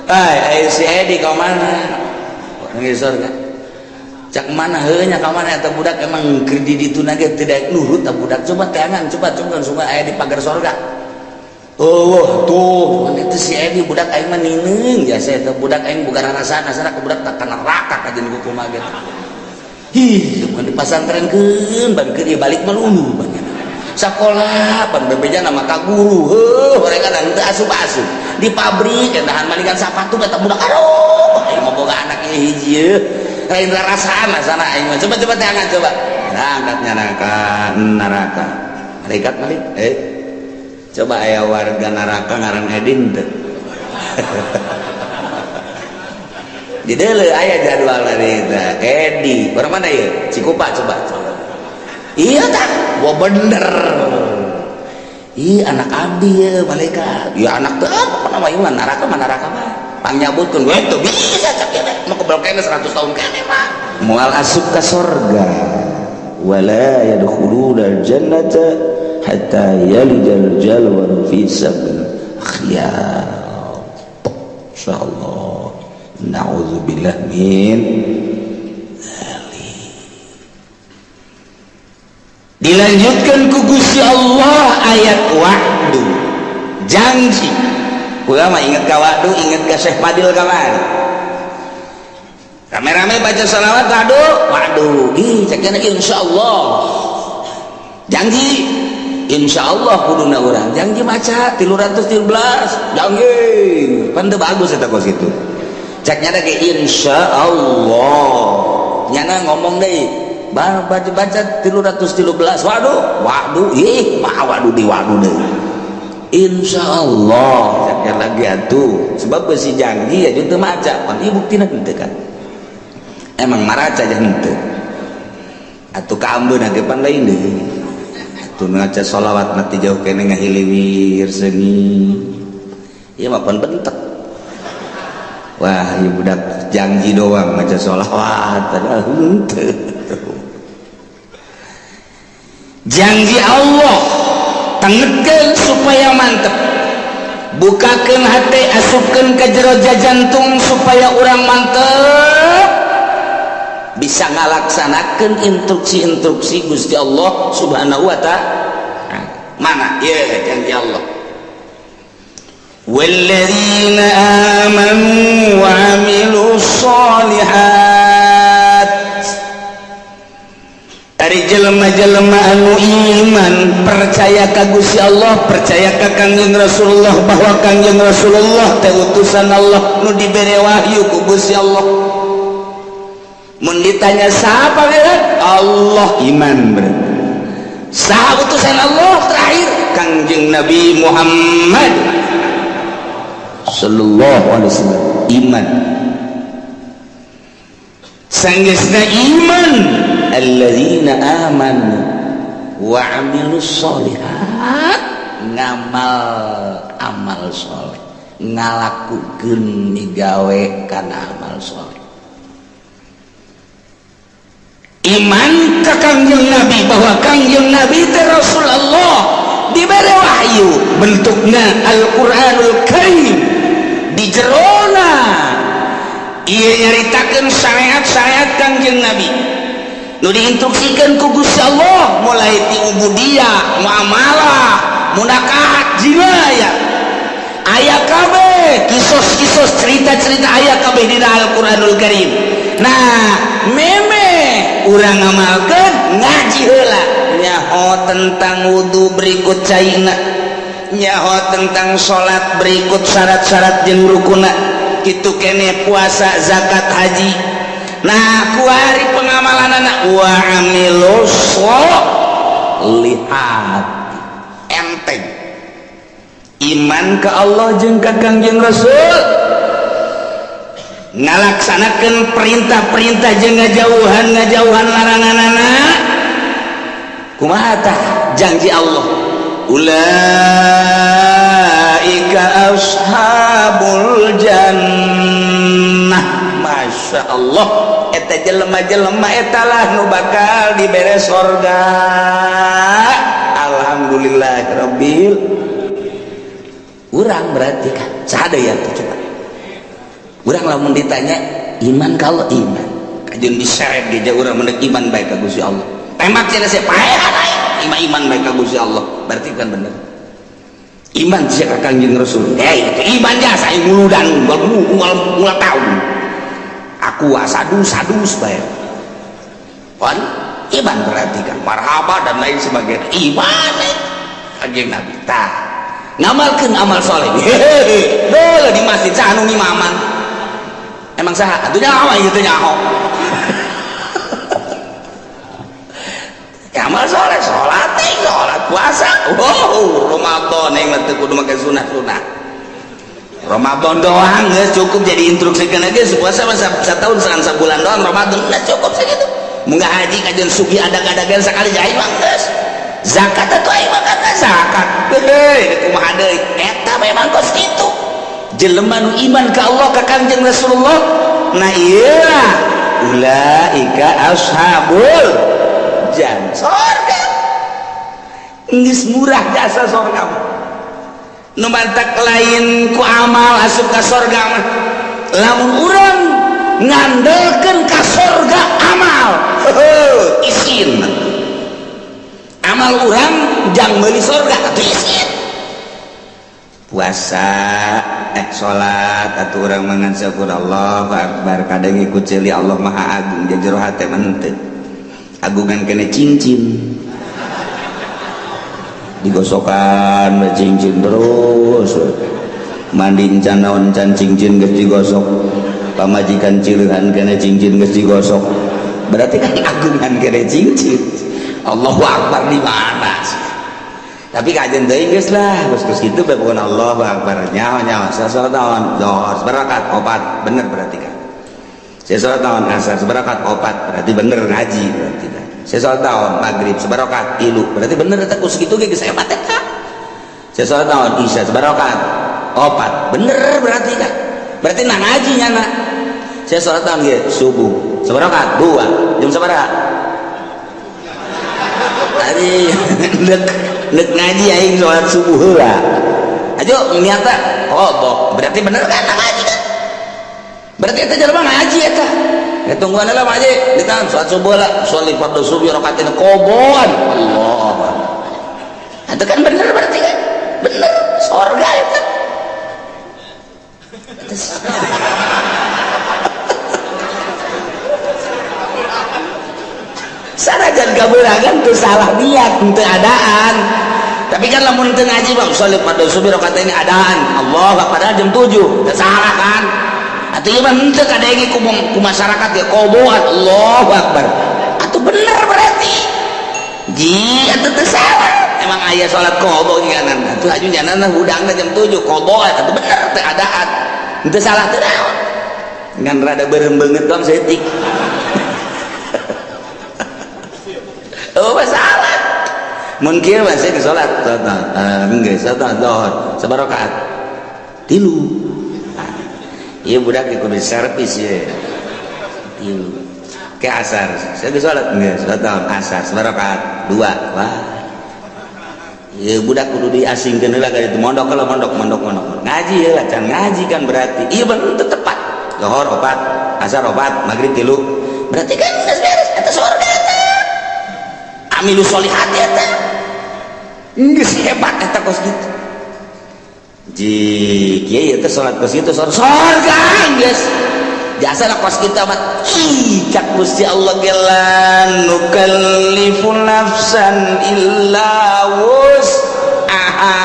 Ay, aya si Edi ka mana? Orang di sorga. Cak mana heuh nya, ka mana eta budak? Emang keur di ditu ge tidak nurut eta budak. Coba teangan, coba coba coba, aya di pagar sorga. Oh, tuh, itu si Edi budak aing mah nineung jasa eta budak aing boga rarasaan, asana ka budak tak ka neraka kajeun kumaha gitu. Hi, mun dipasantrenkeun ban keur balik mah lulu banyak. Sekolah pan bebeja nama ka guru, heuh, mereka dan teu asup-asup. Di pabrik dahan malingan sapatu eta budak. Aduh, aing mah boga anak ieu hiji yeuh. Lain rarasaan asana aing mah. Coba coba teangan coba. Berangkatnya neraka, neraka. Malaikat malik, eh. Coba aya warga neraka ngaran Edin teu? Di deuleu aya jadwal dari itu. Edi, orang mana ya? Cikupa, coba, coba. Iya tak? Wah, bener. Ih, anak abdi ya malaikat. Ya anak teh apa nama ieu neraka mah neraka mah. Pangnyabutkeun we teu bisa cak ieu mau kebel kene 100 tahun kene mah. Moal asup ka sorga. Wala yadkhuluna al-jannata hatta yalijal jalwaru fi sabil akhyar. Insyaallah. Na'udzubillah min dzalik. Dilanjutkan ku Gusti Allah ayat wa'du, janji. Kula mah inget ka wa'du, inget ka Syekh Fadil kamari. Rame-rame baca salawat wa'du, wa'du. Ih, cekna insyaallah. Janji insyaallah kuduna urang. Janji maca 313, janji. Pan teu bagus eta kos kitu. Ceknya ge insyaallah. Nyana ngomong deui. Baca-baca 313, waduh, waduh, ih, mah waduh di waduh deh. Insyaallah, cakap lagi atuh. Sebab besi janji ya teu maca, pan ieu buktina henteu kan. Emang maraca aja henteu. Atuh kaambeun ge pan lain deui. Atuh ngaca sholawat nanti jauh kene ngahiliwir seungit. Ieu mah pan bentek. Wah, ieu budak janji doang maca sholawat padahal henteu. Janji Allah tengekeun supaya mantep, bukakeun hati, asupkeun ke jero jantung supaya urang mantep bisa ngalaksanakeun instruksi-instruksi Gusti Allah Subhanahu wa ta'ala. Mana ieu janji Allah? Walladzina amanu wa amilus sholihat. Ari jelema-jelema anu iman percaya ka Gusti Allah, percaya ka Kangjeng Rasulullah bahwa Kangjeng Rasulullah teh utusan Allah nu dibere wahyu ku Gusti Allah. Mun ditanya siapa berat? Allah iman berarti. Saha utusan Allah terakhir? Kangjeng Nabi Muhammad sallallahu alaihi wasallam iman. Sanggeusna iman alladzina amanu wa amilus sholihat, ngamal amal soleh, ngalakukeun migawe kana amal soleh. Iman ka Kangjeng Nabi bahwa Kangjeng Nabi teh Rasulullah dibere wahyu bentukna Al-Qur'anul Karim, di jerona ieu nyaritakeun syariat-syariat Kangjeng Nabi nu diinstruksikan ku Gusti Allah mulai ti ubudiyah, muamalah, munakahat, jinayah, aya kabeh kisos-kisos cerita-cerita aya kabeh dina Al-Qur'anul Karim. Nah, meme urang ngamalkeun ngaji heula nyaho tentang wudu berikut caina, nyaho tentang salat berikut syarat-syarat jeung rukuna, kitu kene puasa, zakat, haji. Nah, kuari pengamalan anak wa amilus sholihat, enteng iman ke Allah jeung ka Kangjeng Rasul, ngalaksanakeun perintah-perintah jeung ngajauhan laranganana. Kumaha tah janji Allah? Ulaika ashabul jannah. Masya Allah, eta jelema-jelema etalah nu bakal dibere sorga. Alhamdulillahirabbil. Urang berarti kan saha ya tuh coba. Urang lamun ditanya iman, kalau iman kajeun diseret ge urang mendek iman bae ka Gusti Allah. Tembak cenah sia paehan aing iman iman bae ka Gusti Allah. Berarti kan bener. Iman sia ka Kangjeng Rasul. Eh, itu iman jasa aing muludan unggal unggal taun. Aku sadus sadus bae. Kan iman berarti kan marhaba dan lain sebagainya. Iman Kangjeng Nabi tah. Ngamalkeun amal soleh. Hehehe. Dole di masjid saha nu ngimaman? Emang saha? Atuh nyaho ieu teh nyaho. Amal soleh, sholat, sholat, puasa. Oh, Ramadan yang teu kudu make sunah-sunah. Ramadan doang geus cukup jadi instruksikeun geus puasa mah satahun sabulan doang Ramadan geus cukup segitu. Mun haji kajeun sugih adag-adagan sakali aing mah geus. Zakat atuh aing mah kata zakat. Heuh, kumaha deui eta memang kos kitu. Jelema nu iman ka Allah ka Kangjeng Rasulullah, nah ieu ulaika ashabul jannah, sorga. Geus murah jasa sorga mah. Nu mantak lain ku amal asup ka sorga mah. Lamun urang ngandelkeun ka sorga amal, heuh, isin. Amal urang jang meuli sorga atuh isin. Puasa, salat atuh urang mangan syukur Allahu akbar, kadang ikut ceuli Allah Maha Agung jero hate mah henteu. Agungan kene cincin digosokan cincin terus, mandi encan naon encan cincin geus digosok, pamajikan cileuhan kene cincin geus digosok, berarti kan agungan kene cincin. Allahu akbar di mana? Tapi kajian teuing geus lah, geus geus kitu bae pokona Allahu akbar, nyaho nyaho salat naon zuhur sabarakat opat, bener berarti kan. Saya salat naon asar sabarakat opat, berarti bener ngaji berarti kan. Saya salat naon maghrib sabarakat tilu, berarti bener eta kos kitu ge geus hebat eta. Saya salat naon isya sabarakat opat, bener berarti kan. Berarti nah ngaji nyana. Saya salat naon ge subuh sabarakat dua, jam sabaraha? Tadi nek nek ngaji aing salat subuh heula. Ayo niatna oh, berarti bener kan ngaji kan. Berarti eta jelema ngaji eta. Ya tungguan lah ngaji, ditahan salat subuh lah, salat fardhu subuh rakaatin koboan. Allah. Itu kan bener berarti kan? Bener, sorga eta. Sanajan kaberangan tuh salah niat teu adaan. Tapi kan lamun teu ngaji mah salat fardhu subuh rakaat ini adaan. Allah padahal jam 7. Teu salah kan? Atuh ieu mah henteu kadenge ku masyarakat ya koboan Allahu akbar. Atuh bener berarti. Ji atuh teu salah. Emang aya salat kobo nyanan. Atuh aju nyanan hudangna jam 7 koboan atuh bener teu adaan. Henteu salah teu naon. Ngan rada beureum beungeut doang saeutik. Oh masalah. Mun kieu mah saya salat salat geus salat zuhur sabarakat tilu. Ieu budak kudu servis ye. Tilu. Ke asar, saya geus salat geus salat asar sabarakat dua. Wah. Ieu budak kudu diasingkeun heula ka ditu mondok heula mondok mondok mondok. Ngaji heula can ngaji kan berarti. Ieu bener tepat. Zuhur opat, asar opat, maghrib tilu. Berarti kan geus beres eta surga eta. Amilu sholihat eta. Geus hebat eta kos kitu. Ji kieu eta salat kos kitu surga geus. Jasa lah kos kitu mah. Ih cak Gusti Allah gelan nukallifu nafsan illa wus'aha.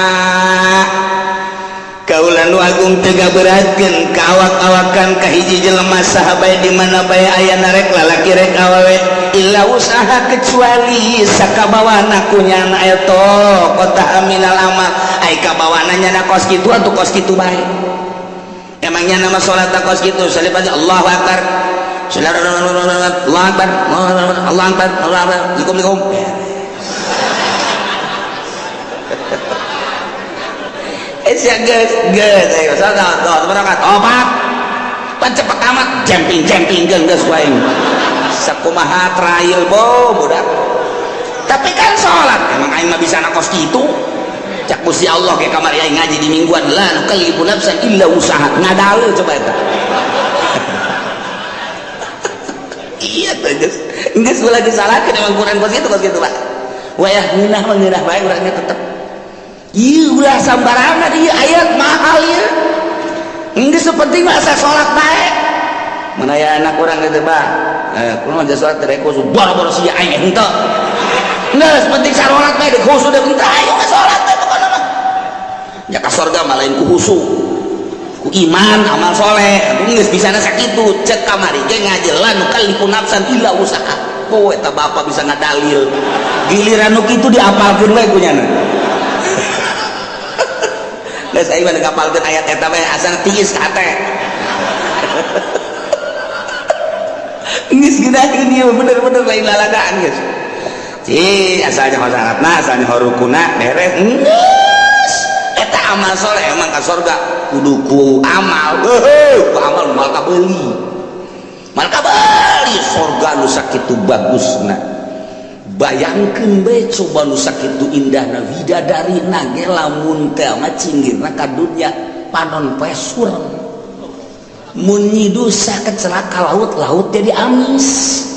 Kaula nu agung teu gaberatkeun ka awak-awakan ka hiji jelema saha bae di mana bae aya narek lalaki rek awewe illa usaha kecuali sakabawana ku nyana eta kota aminal amal ai kabawana nyana kos kitu atuh kos kitu bae. Emang nyana mah salat kos kitu salib aja Allahu akbar. Allahu akbar. Allahu akbar. Allahu akbar. Assalamualaikum. Sia geus geus ayo salat berangkat opat. Pan cepet amat jemping-jemping geus ku aing. Sakumaha trail bo budak. Tapi kan salat emang aing mah bisa kos kitu. Cak Gusti Allah ke kamari aing ngaji di mingguan la nukallifu nafsan illa usaha. Ngadalil coba eta. Iya tuh geus. Geus ulah disalahkeun emang Quran kos kitu Pak. Wayah ngeunah mah ngeunah bae urangnya tetep. Ieu ulah sambarangan ieu ayat mahal ieu. Geus sepenting mah asa salat bae. Mun aya anak urang kitu bah, kumaha aja salat teh khusu boro-boro sia aing henteu. Geus penting salat bae deuk khusu deuk henteu ayo mah salat bae pokona mah. Nya ka sorga mah lain ku khusu. Ku iman amal soleh. Geus bisana sakitu cek kamari ge ngaji la nukallifu nafsan illa usaha. Oh eta bapak bisa ngadalil. Giliran nu kitu diapalkeun we ku nyana. Geus aing mah ngapalkeun ayat eta we asal tiis ka hate. Geus geunaheun ieu bener-bener lain lalagaan geus. Ci asalnya syaratna asalnya rukuna beres. Amal soleh emang ka sorga kudu ku amal. Heuh, ku amal moal kabeuli, moal kabeuli sorga nu sakitu bagusna. Bayangkeun bae coba nu sakitu indahna, widadari ge lamun teh mah cinggirna ka dunya panon poe surem. Mun nyidusa kecelaka laut, laut jadi amis.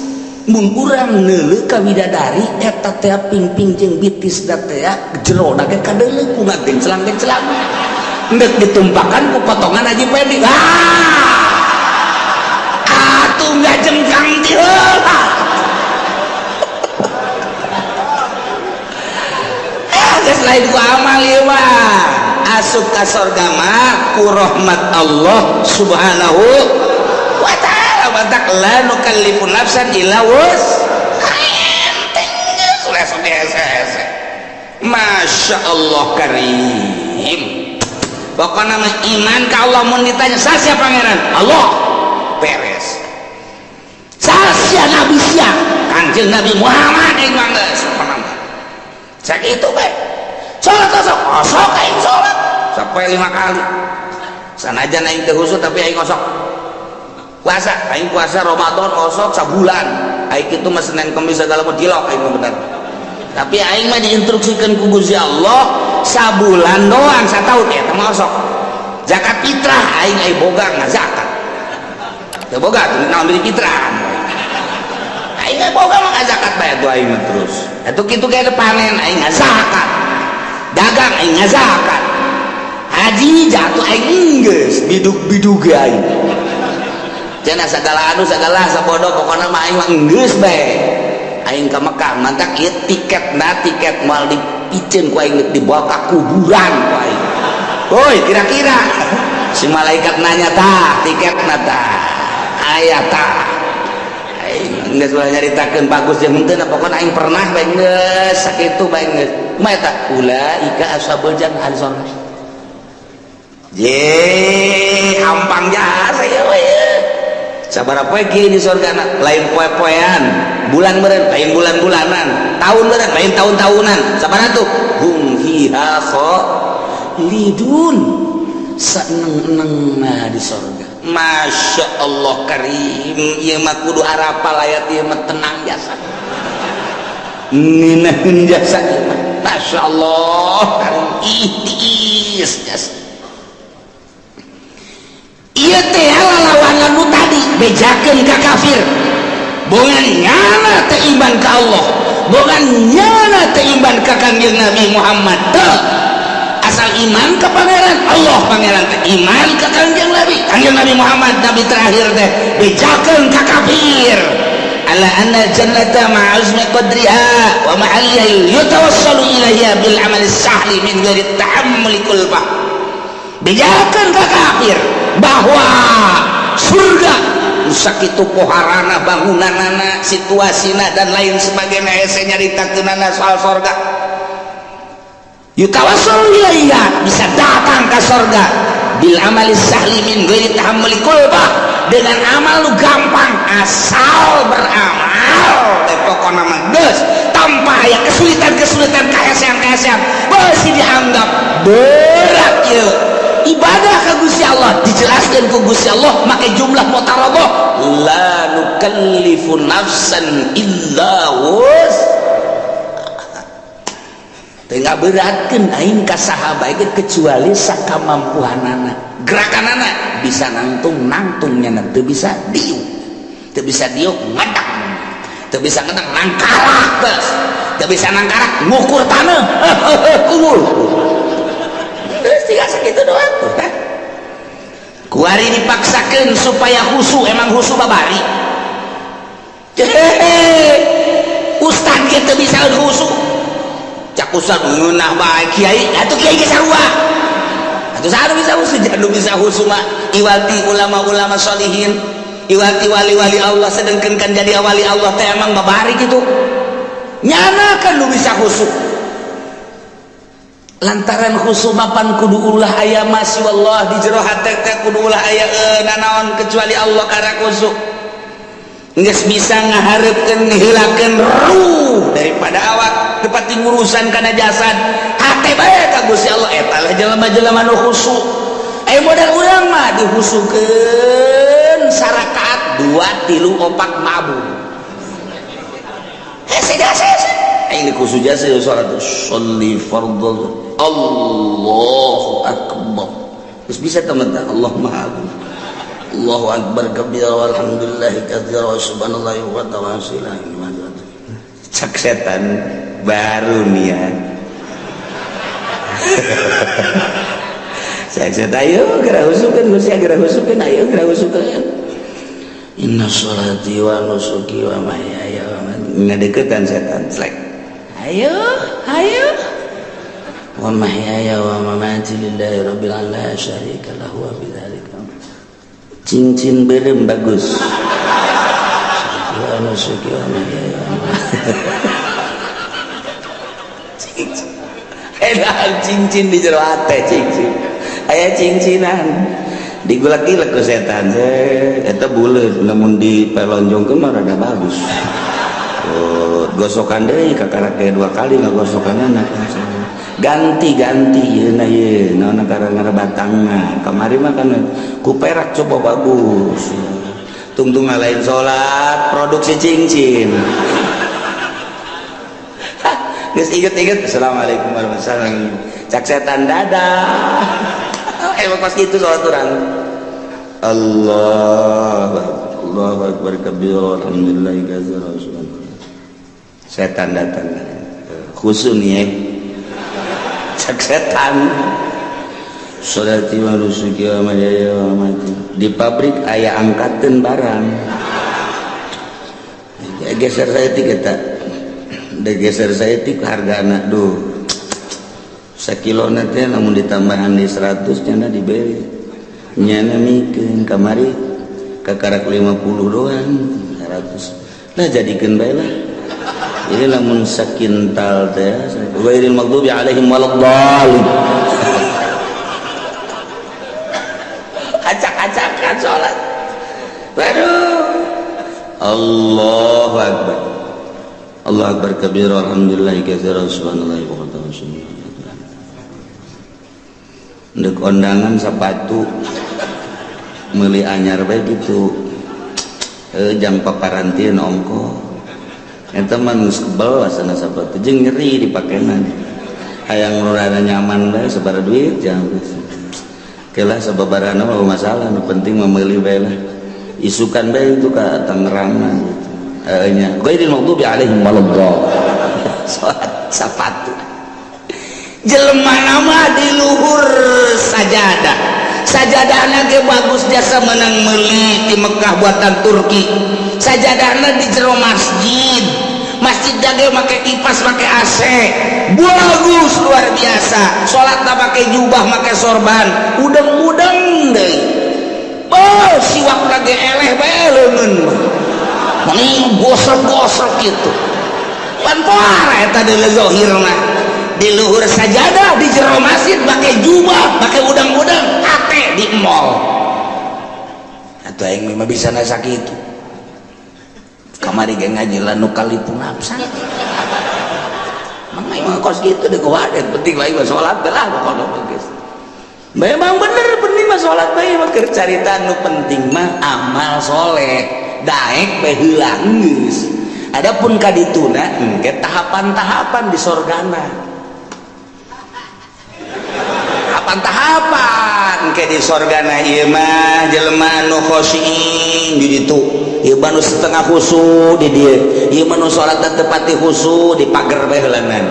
Mun urang neuleuh ka widadari eta teh, pingping jeung bitis da teh jerona ge kadeuleu ku ngagencelang-gencelang, endek ditumpakan ku potongan Haji Pendi. Ah, atuh ngajengkang ti heula. Ah, geus lain ku amal ieu mah. Asup ka sorga mah ku rahmat Allah Subhanahu wa Ta'ala. Batak la nukallifu nafsan illa wus enteng geus langsung hese. Masya Allah karim. Pokoknya mah iman ka Allah. Mun ditanya saha pangeran, Allah, beres. Saha nabi sia, Kanjeng Nabi Muhammad. Aing mah geus pokona mah sakitu bae. Salat osok osok, aing salat sampai lima kali sanajan aing teu khusyuk, tapi aing osok. Puasa, aing puasa Ramadan osok sabulan. Aing kitu mah Senin Kemis segala mah tilok aing mah bener, tapi aing mah diinstruksikan ku Gusti Allah sabulan doang, sataun eta mah osok. Zakat fitrah aing, aing boga ngazakat teu boga tuh naon beli fitrah. Aing mah boga mah ngazakat bae tuh aing mah. Terus atuh kitu ge panen aing ngazakat, dagang aing ngazakat, haji jatuh aing geus bidug-bidug ge aing cenah segala anu segala sabodo. Pokokna mah aing mah geus bae aing ka Mekah. Mantak ieu tiket na tiket moal dipiceun ku aing, dibawa ka kuburan ku aing. Woi, kira-kira si malaikat nanya, "Tah tiket na, tah aya tah?" Aing geus ulah nyaritakeun bagus jeung henteu, pokokna aing pernah bae, geus sakitu bae geus. Kumaha eta? Ulaika ashabul jannah, ahli surga. Ye, hampang jasa ya we. Sabaraha poe kieu di surga? Lain poe-poean, bulan meureun, lain bulan-bulanan, tahun meureun, lain tahun-tahunan. Sabaraha tuh? Hum fiha khalidun. Seneng-eneng nah di surga. Masya Allah karim, ieu mah kudu arapal ayat ieu mah, tenang jasa. Ngeunaheun jasa ieu mah. Masya Allah karim, tiis jasa. Ieu teh lalawanan nu tadi bejakeun ka kafir. Bongan nyana teh iman ka Allah, bongan nyana teh iman ka Kangjeng Nabi Muhammad teu. Asal iman ke pangeran Allah, pangeran teh iman ke Kangjeng Nabi, Kangjeng Nabi Muhammad nabi terakhir teh. Bejakeun ka kafir ala anna jannata ma'azmi qadriha wa mahalliha yutawassalu ilaiha bil amali sahli min ghairi tahammuli kulfah. Bejakeun ka kafir bahwa surga sakitu poharana, bangunanana, situasina, dan lain sebagainya, hese nyaritakeunana soal sorga. Yutawassalu ilaiha, bisa datang ke sorga, bil amali sahli min ghairi tahammuli kulfah, dengan amal lu gampang, asal beramal teh pokona mah geus, tanpa aya kesulitan-kesulitan, kahesean-kahesean. Beusi dianggap berat ieu ibadah ka Gusti Allah, dijelaskan ku Gusti Allah make jumlah mutaradah, la nukallifu nafsan illa wus. Teu ngaberatkeun aing ka saha bae kecuali sakamampuhanana. Gerakanana bisa nangtung, nangtungnya, teu bisa diuk, teu bisa diuk ngedang, teu bisa ngedang nangkarak, geus teu bisa nangkarak ngukur taneuh, kubur. Terus tinggal sakitu doang tuh kan. Kuari dipaksakan supaya khusu, emang khusu babari. Hehehe, ustad ge teu bisa khusu. Cak ustad ngeunah bae kiai, atuh kiai ge sarua. Atuh saha bisa khusu? Jangan bisa khusu mah iwati ulama-ulama solihin, iwati wali-wali Allah. Sedangkan kan jadi wali Allah teh emang babari gitu. Nyana kan lu bisa khusu, lantaran khusu mapan kudu ulah aya masih wallah di jero hate teh, kudu ulah aya nanaon kecuali Allah. Karena khusu geus bisa ngahareupeun, ngihilakeun ruh daripada awak, tepati ngurusan kana jasad, hate bae ka Gusti Allah, eta lah. Jelema-jelema nu khusyuk. Ayo modal urang mah dihusukeun sarakaat 2 3 4 mabuk. Hese hese. Aing dikhusu jasa salat sholli fardhu Allahu akbar. Terus bisa teman Allah Maha Agung. Allahu akbar kabira walhamdulillahi katsira wa subhanallahi wa ta'ala. Cak setan baru niat. Saya ayo geura husukeun Gusti, geura husukeun, ayo geura husukeun. Inna sholati wa nusuki wa mahyaya wa mamati. Ngadeukeutan setan slek. Ayo, ayo. Wa mahyaya wa mamati lillahi rabbil alamin la syarika lahu wa bidzalika. Cincin beureum bagus. Wa nusuki wa mahyaya wa mamati. Cincin. Cincin di jero ate cincin. Aya cincinan digulak-gilek ku setan eta buleut lamun dipelonjongkeun mah rada bagus. Oh, gosokan deui kakara teh 2 kali ngagosokanana ganti-ganti yeuna ye naon karang batangna kamari mah kan ku perak coba bagus. Tungtung lain salat produksi cincin. Geus inget-inget assalamualaikum warahmatullahi wabarakatuh. Cak setan dadah. Emang pas gitu sholat orang. Allah Allahu akbar kabir alhamdulillah katsira. Setan datang. Khusun ya. Cak setan. Sholati wa nusuki wa mahyaya wa mamati. Di pabrik aya angkateun barang. Geser saya tiga tak. Geser saya tik harga anak duh sakilo teh lamun ditambahan di 100 nyana dibeli nyana mikeun kamari kakarak 50 doang 100 lah jadikeun bae lah ini lamun sakintal teh ghairil maghdubi alaihim waladdallin. Acak-acakan salat waduh. Allahu akbar Allah akbar kabir alhamdulillah katsira subhanallahi wa bihamdihi. Ndek ondangan sepatu meuli anyar bae gitu. Jang paparanti ongko. Eta mah geus kebel asana sepatu jeung nyeri dipakena. Hayang nu rada nyaman bae sabaraha duit jang. Kelah sababarana mah masalah nu penting mah meuli bae lah. Isukan bae itu ka Tangerang gitu. Nya ghairil maghdubi alaihim waladdallin. Salat sapatu jelema nama di luhur sajadah. Sajadahna ge bagus jasa menang meuli di Mekah buatan Turki. Sajadahna di jero masjid. Masjid ge make kipas make AC. Bagus luar biasa. Salatna make jubah make sorban. Udeng-udeng deui. Oh, siwak ge eleh bae leungeun mah. Gosok-gosok gitu pan poara eta deui zahirna di luhur sajadah di jero masjid pakai jubah pakai udang-udang ate di mall atuh aing mah bisa na sakitu kamari ge ngaji la nukallifu nafsan mang aing mah kos kitu deui kuwadet penting lain mah salat lah pokona geus memang bener penting mah salat bae mah keur carita nu penting mah amal soleh daek bae heula geus. Adapun kadituna engke tahapan-tahapan di sorgana. Tahapan-tahapan engke di sorgana ieu mah jelema nu khosyin di ditu. Ieu mah nu setengah khusyuk di dieu. Ieu mah nu salat teu pati khusyuk di pager bae heulanan.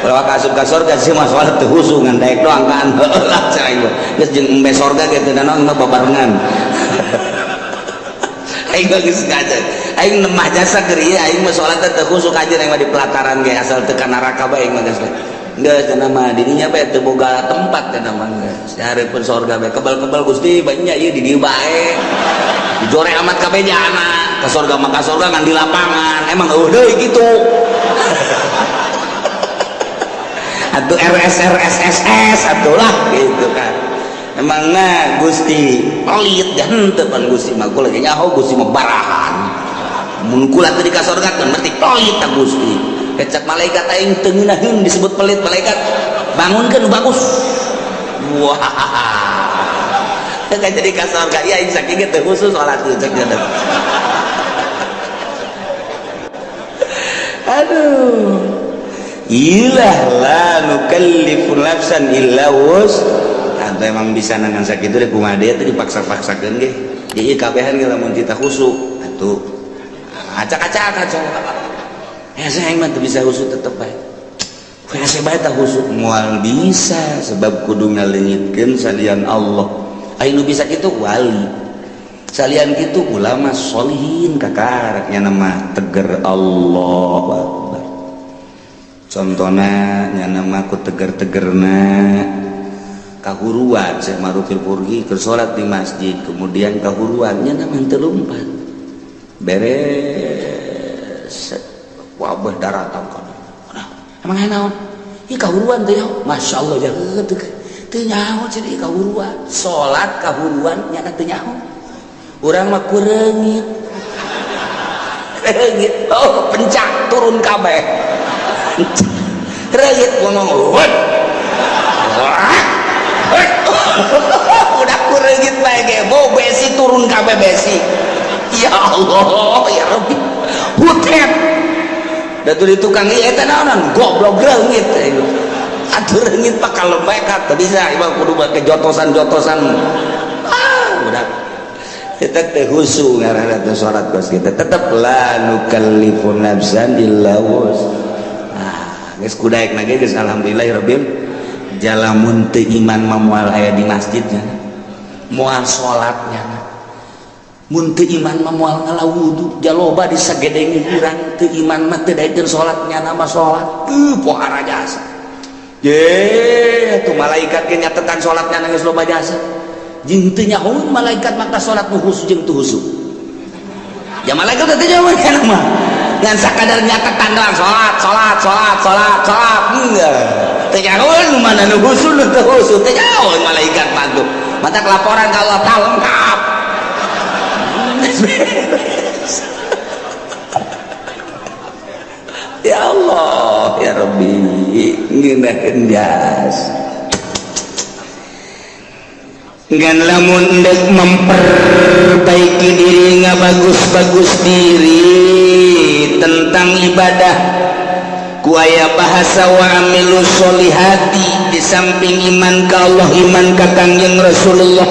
Kalau ka asup ka sorga sih mah salat teu khusyuk ngan daek doang kan. Heula cenah ieu. Geus jeung embe sorga ge teu nanaon mah babarengan. Aing geus ngaji. Aing nemah jasa keur ieu aing mah salat teh teu khusyuk aja aing mah di pelataran ge asal teu ka neraka bae aing mah geus. Geus cenah mah dirinya bae teu boga tempat cenah mah geus. Hareupeun sorga bae kebal-kebal Gusti banyak ieu di dieu bae. Dijore amat kabeh jana. Ka sorga mah ka sorga ngan di lapangan. Emang eueuh deui kitu. Atuh RS RS SS atuh lah gitu kan. Emangna Gusti pelit ya henteu pan Gusti mah kula ge nyaho Gusti mah barahan. Mun kula teu dikasorgakeun berarti pelit ta Gusti. Kecap malaikat aing teu ngeunaheun disebut pelit malaikat. Bangunkeun bagus. Wah, teu jadi ka sorga. Ieu aing sakieu teu khusus salat cek. Aduh, ilah la nukallifu nafsan illa wus. Atau emang bisa nangan sakitu deh, kumaha dia teh dipaksa-paksakeun ge. Jadi kabehan ge lamun tita khusyuk atuh acak-acak acak. Ya saya mah teu bisa khusyuk, tetep bae. Hese bae tah khusyuk, moal bisa, sebab kudu ngaleungitkeun salian Allah. Aya nu bisa kitu wali. Salian kitu ulama solihin, kakaraknya nama teger Allah Akbar. Contohna nya nama ku teger-tegerna kahuruan Syekh Marufil Purgi keur salat di masjid, kemudian kahuruan nya nama teu lumpat. Beres wabah daratan kana. Nah, emang naon? Ih, kahuruan teh, Masya Allah, jaga teu nyaho cenah kahuruan. Salat kahuruan nya teu nyaho. Urang mah kureungit. Reungit, oh pencak turun kabeh. Reungit ngomong, "Wah." Udah kureungit bae ge, bau besi turun kabeh besi. Ya Allah, ya Rabbi. Hutet. Da di tukang ieu eta naonan goblok reungit. Atuh reungit pak kalau mekat teu bisa, imah kudu make jotosan-jotosan. Ah, udah. Kita teh khusyuk ngaranna teh salat kos kita tetep la nukallifu nafsan illa wus. Ah, geus kudaek na ge geus alhamdulillahirabbil jalamun teu iman mah moal aya di masjidnya. Moal salatnya. Mun teu iman mah moal ngala wudu, jaloba disagedengi urang teu iman mah teu daekeun salat, nyana mah salat. Pohara jasa. Ye, tuh malaikat ge nyatetan salatnya geus loba jasa. Jeung teu nyahoeun malaikat maka salat nu khusyuk jeung teu khusyuk. Ya malaikat teh nyahoeun kana mah. Ngan sakadar nyatetan doang salat, salat, salat, salat, salat. Enggak. Teu nyahoeun nu mana nu khusyuk nu teu khusyuk, teu nyahoeun malaikat mah tuh. Matak laporan ka Allah tah lengkap. Ya Allah, ya Rabbi, ngeunaheun jas. Ngan lamun endek memperbaiki diri, ngabagus-bagus diri tentang ibadah, ku aya bahasa wa amilu sholihati. Di samping iman ka Allah, iman ka Kangjeng Rasulullah,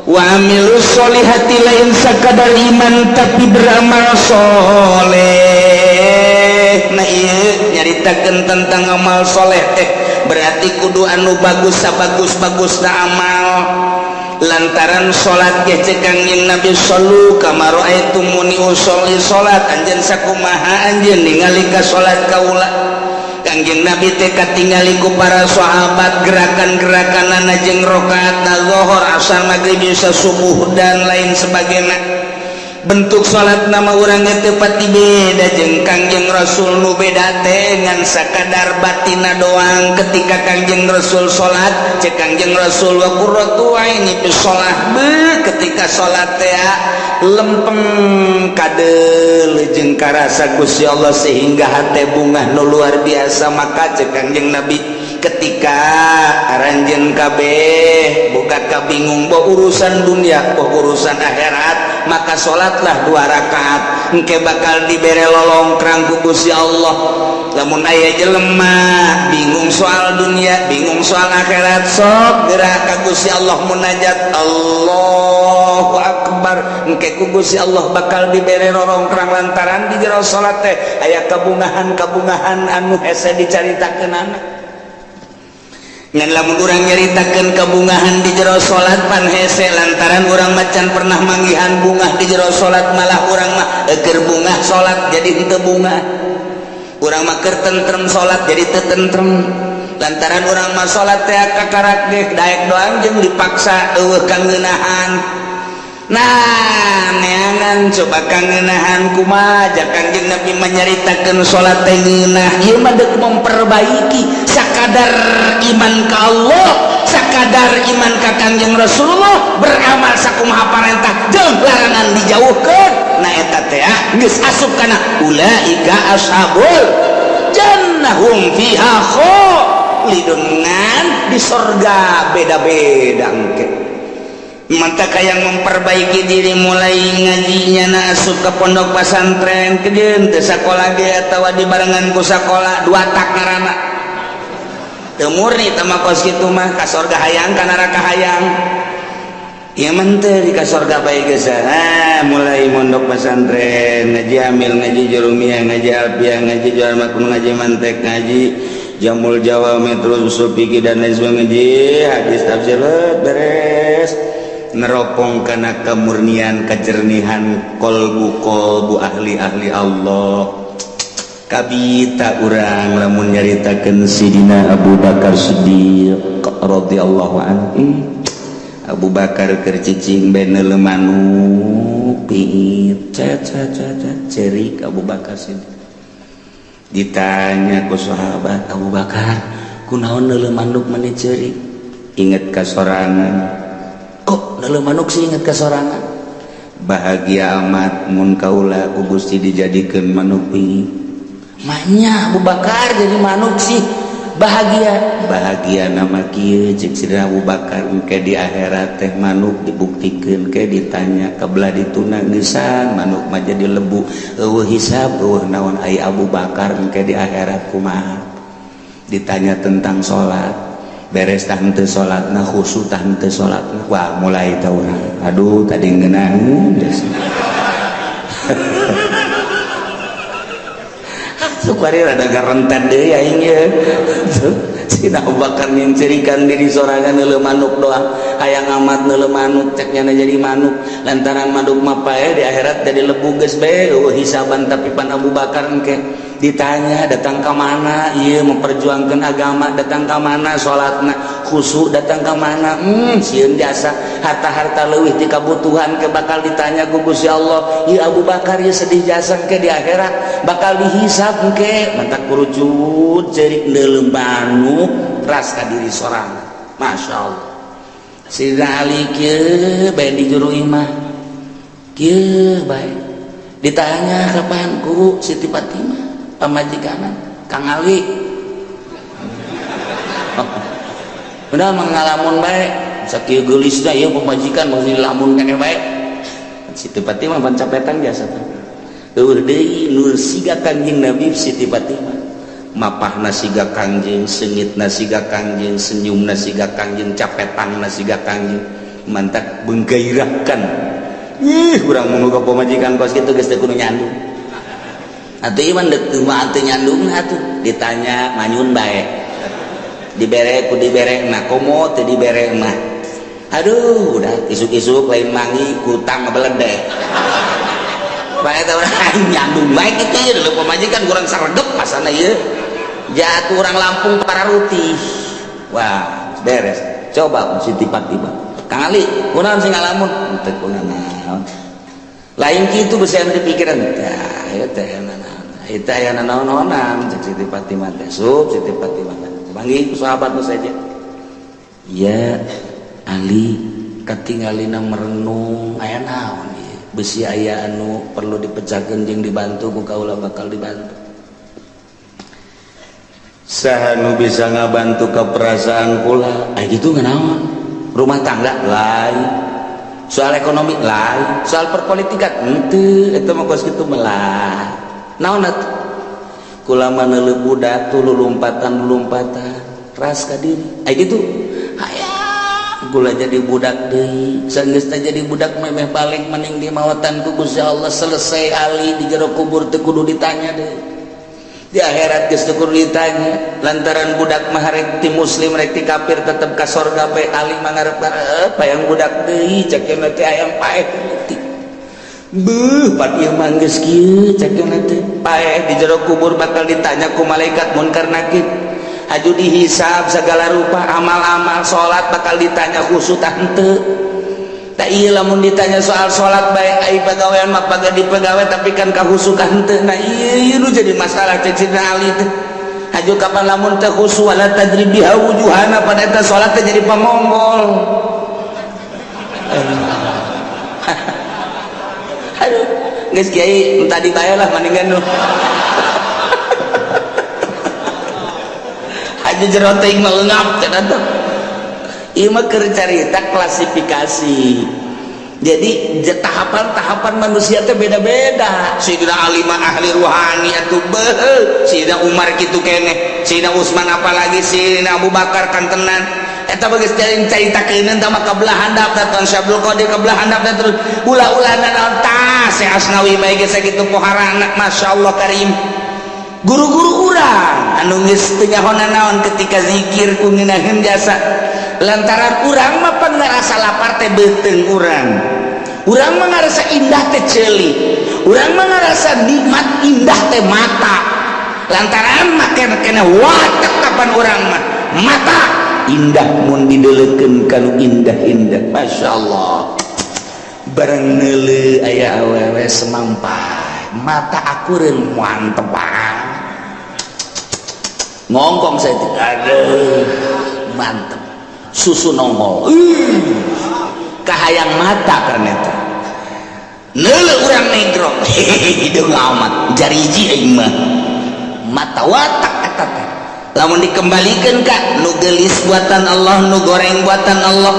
wa amilu sholihati, lain sakadar iman tapi beramal soleh. Nah, ieu nyaritakeun tentang amal soleh teh berarti kudu anu bagus, sabagus-bagusna amal, lantaran salat ge cek Kangjeng Nabi shollu kama raaitumuni usolli, salat anjeun sakumaha anjeun ningali ka salat kaula. Kangjeng Nabi teh katingali ku para sahabat gerakan-gerakanana jeung rakaatna zuhur, asar, maghrib, isya, subuh dan lain sebagainya. Bentuk salat nama urangnya teu pati beda jeung Kangjeng Rasul, nu beda teh ngan sakadar batina doang. Ketika Kangjeng Rasul salat, cek Kangjeng Rasul wa qurratu aini fi shalah, be ketika salat teh lempeng kadeuleu jeung karasa Gusti Allah sehingga hate bungah nu luar biasa. Maka cek Kangjeng Nabi, ketika aranjeun kabeh boga kabingung boh urusan dunia boh urusan akhirat, maka salatlah dua rakaat, engke bakal dibere lolongkrang ku Gusti Allah. Lamun aya jelema bingung soal dunia, bingung soal akhirat, sok gerak ka Gusti Allah, munajat Allahu Akbar, engke ku Gusti Allah bakal dibere lolongkrang, lantaran di jero salat teh aya kabungahan-kabungahan anu hese dicaritakeunana. Ngan lamun urang nyaritakeun kabungahan di jero salat pan hese, lantaran urang macan pernah manggihan bungah di jero salat. Malah urang mah keur bungah salat jadi henteu bungah, urang mah keur tentrem salat jadi teu tentrem, lantaran urang mah salat teh kakarak ge daek doang jeung dipaksa, eueuh kangeunahan. Nah, neangan coba kangeunahan kumaha. Kangjeng Nabi menyaritakeun salat teh ngeunah. Ieu mah deuk memperbaiki sakadar iman ka Allah, sakadar iman ka Kangjeng Rasulullah, beramal sakumaha parentah jeung larangan dijauhkeun. Nah, eta teh geus asup kana ulaika ashabul jannah hum fiha. Kholidun ngan di sorga beda-beda engke. Maka yang memperbaiki diri mulai ngajinya na asup ke pondok pesantren kejeun teu sakola ge atawa dibarengan ku sakola dua tak ngaranna. Teu murni teh mah kos kitu mah, ka sorga hayang, ka neraka hayang. Ieu mah teu di ka sorga bae geus. Ah, mulai mondok pesantren, ngaji amil, ngaji jurumiyah, ngaji alfiah, ngaji jual makum, ngaji mantek, ngaji jamul jawami, terus usul fikih dan lain sebagainya, ngaji hadis, tafsir, beres neropong karena kemurnian, kejernihan kolbu kolbu ahli-ahli Allah. Kabita urang lamun nyaritakeun Sidina Abu Bakar Siddiq radhiyallahu anhu. Abu Bakar keur cicing bae neuleu manuk piit cet cet cet, cerik Abu Bakar Siddiq. Ditanya ku sahabat, "Abu Bakar, kunaon neuleu manuk meni ceurik?" "Inget ka sorangan." "Kok neuleu manuk sih inget ka sorangan?" "Bahagia amat mun kaula ku Gusti dijadikeun manuk piit." "Manya Abu Bakar jadi manuk sih bahagia?" "Bahagia nama kieu," cek Sidina Abu Bakar, "engke di akhirat teh manuk dibuktikeun ke ditanya kebelah dituna geusan, manuk mah jadi lebu, eueuh hisab eueuh naon. Ai Abu Bakar engke di akhirat kumaha? Ditanya tentang salat, beres tah henteu salatna, khusyuk tah henteu salatna." Wah, mulai tah urang, aduh, tadi ngeunaheun. Sukari rada garenten deui aing ye. Sina Abu Bakar nyincirikan diri sorangan neuleu manuk doang. Hayang amat neuleu manuk, cek nyana jadi manuk. Lantaran manuk mah paeh, di akhirat jadi lebu geus bae eueuh hisaban. Tapi pan Abu Bakar engke ditanya datang ke mana ieu memperjuangkan agama, datang ke mana salatna khusyuk, datang ke mana sieun jasa harta-harta leuwih ti kabutuhan ke bakal ditanya ku Gusti Allah. Ieu Abu Bakar ieu sedih jasa ke di akhirat bakal dihisab engke. Mantak kurucut ceurik neuleu manuk ras ka diri sorangan. Masya Allah. Sidina Ali kieu bae di juru imah kieu bae, ditanya kapan ku Siti Fatimah pamajikanan, "Kang Ali udah mengalamun bae sakieu geulisna ieu pamajikan, masih lamun keneh bae." Siti Fatimah pan capetan biasa teh, eueuh deui nu siga Kanjeng Nabi. Siti Fatimah mapahna siga Kangjeng, seungitna siga Kangjeng, senyumna siga Kangjeng, capetangna siga Kangjeng, mantak menggairahkan. Ih, urang mun boga pamajikan kos kitu geus teu kudu nyandung atuh. Ieu mah deuk teu mah teu nyandung atuh. Ditanya manyun bae, dibere ku dibere nah, komo teu dibere mah aduh, udah isuk-isuk lain mangi kutang ngebeledek bae teh. Urang nyandung bae kitu dulu pamajikan kurang saregep pasana ieu jatuh orang Lampung para rutih. Wah, beres. Coba Siti Fatimah, "Kang Ali, kunaon sing ngalamun?" "Teu kunaon." Lain kitu bisa di pikiran tah ieu teh naon eta aya naon-naonan cek Siti Fatimah teh. Sup Siti Fatimah teh panggil ku sahabat nu saja, "Ya Ali, katingalina merenung, aya naon ieu? Besi aya anu perlu dipecahkeun jeung dibantu ku kaula, bakal dibantu." "Saha nu bisa ngabantu ke perasaan kula?" "Ah, gitu naon? Rumah tangga lain, soal ekonomi lain, soal perpolitikan henteu, eta mah kos kitu melah. Naon atuh?" "Kula mah neuleuh budak tuh lulumpatan lulumpatan, ras ka diri. Ah, gitu hayang kula jadi budak deui. Sanggeusna jadi budak memeh balik mending dimawatan ku Gusti Allah. Selesai Ali, di jero kubur teu kudu ditanya deui, di akhirat geus teu kudu ditanya. Lantaran budak mah rek ti muslim rek ti kafir tetep ka sorga bae. Ali mah ngarep-ngarep hayang budak deui, cek teh hayang paeh leutik. Beuh, pan ieu mah geus kieu," cek teh. Paeh di jero kubur bakal ditanya ku malaikat munkar nakir, haju dihisab segala rupa amal-amal, salat bakal ditanya khusyuk tah henteu. Tak iya lamun ditanya soal salat bae, ai pagawean mah paga di pegawai, tapi kan kahusukan henteu. Nah, ieu nu jadi masalah cek Sidina Ali teh. Haju kapan lamun teu khusyuk, wala tadrib biha wujuhana, pada eta salat teh jadi pamonggol. Aduh, geus kiai tadi bae lah mendingan nu. Di jero teuing mah leungap teh datang. Ieu mah keur carita klasifikasi. Jadi tahapan-tahapan manusia teh beda-beda. Sayyidina Ali mah ahli ruhani atuh, beuh. Sayyidina Umar kitu keneh, Sayyidina Utsman apalagi, Sayyidina Abu Bakar kantenan. Eta geus caritakeun tah mah kabelah handap teh, Tuan Syekh Abdul Qadir kabelah handap teh, terus ulah-ulah naon tah, Syekh Asnawi bae geus sakitu poharana, masyaallah karim. Guru-guru urang anu geus teu nyaho naon ketika zikir ku ngeunaheun jasa, lantaran urang mah pan ngarasa lapar teh beuteung urang, urang mah ngarasa indah teh ceuli, urang mah ngarasa nikmat indah teh mata, lantaran make kena watak kapan urang mah mata indah mun dideulekeun kanu indah-indah. Masya Allah, bareng neuleu aya awewe semampai, mata akureun, mantep banget, ngongkong saya, aduh mantep, susu nongol, kahayang mata kan eta. Neuleu urang negro, hideung amat, jariji aing mah, mata watak eta teh. Lamun dikembalikan ka nu gelis buatan Allah, nu goreng buatan Allah,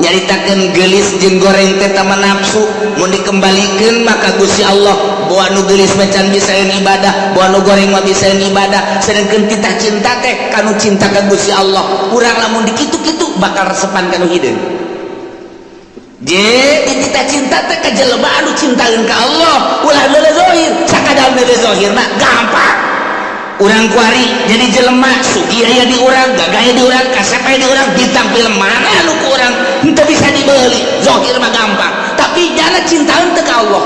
nyaritakeun gelis jeung goreng teh tama nafsu. Mun dikembalikan maka Gusti Allah bawa nu gelis macan bisaeun ibadah, bawa nu goreng mah bisaeun ibadah, sedangkan kita cinta teh kanu cinta ka Gusti Allah. Urang lamun dikitu-kitu bakal resepan kanu hideung. Je kita cinta teh ka jelema anu cintaeun ka Allah, ulah neuleu zahir. Sakadar neuleu zahir mah gampang. Urang kuari jadi jelema sugih aya di urang, gagah aya di urang, kasep aya di urang, bintang film mana anu ku urang henteu bisa dibeli. Zahir mah gampang, tapi jangan cintaeun teh ka Allah.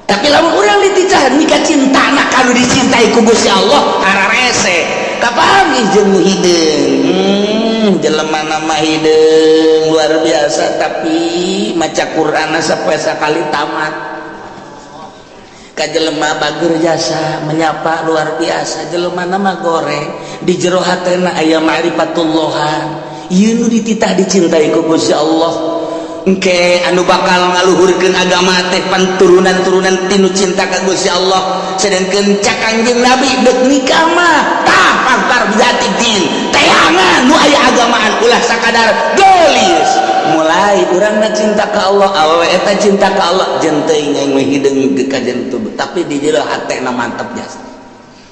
Tapi lamun urang dititah nikah cintana kalau dicintai ku Gusti Allah, hararese kapanggih jeung nu hideung. Jelema nama hideung luar biasa, tapi maca Quran sampai sakali tamat. Ka jelema bager jasa menyapa luar biasa, jelema nama goreng, di jero hatena aya ma'rifatullah. Ieu nu dititah dicintai ku Gusti Allah, engke anu bakal ngaluhurkeun agama teh pan turunan-turunan tinu cinta ka Gusti Allah. Sedangkeun cak Kanjeng Nabi, deuk nikah mah tah fadzfar bizatid din, teangan nu aya agamaan, ulah sakadar geulis. Mulai urang na cinta ka Allah, awewe eta cinta ka Allah, jeung teuing aing mah hideung kajen tuh, tapi di jero hatena mantep jasa.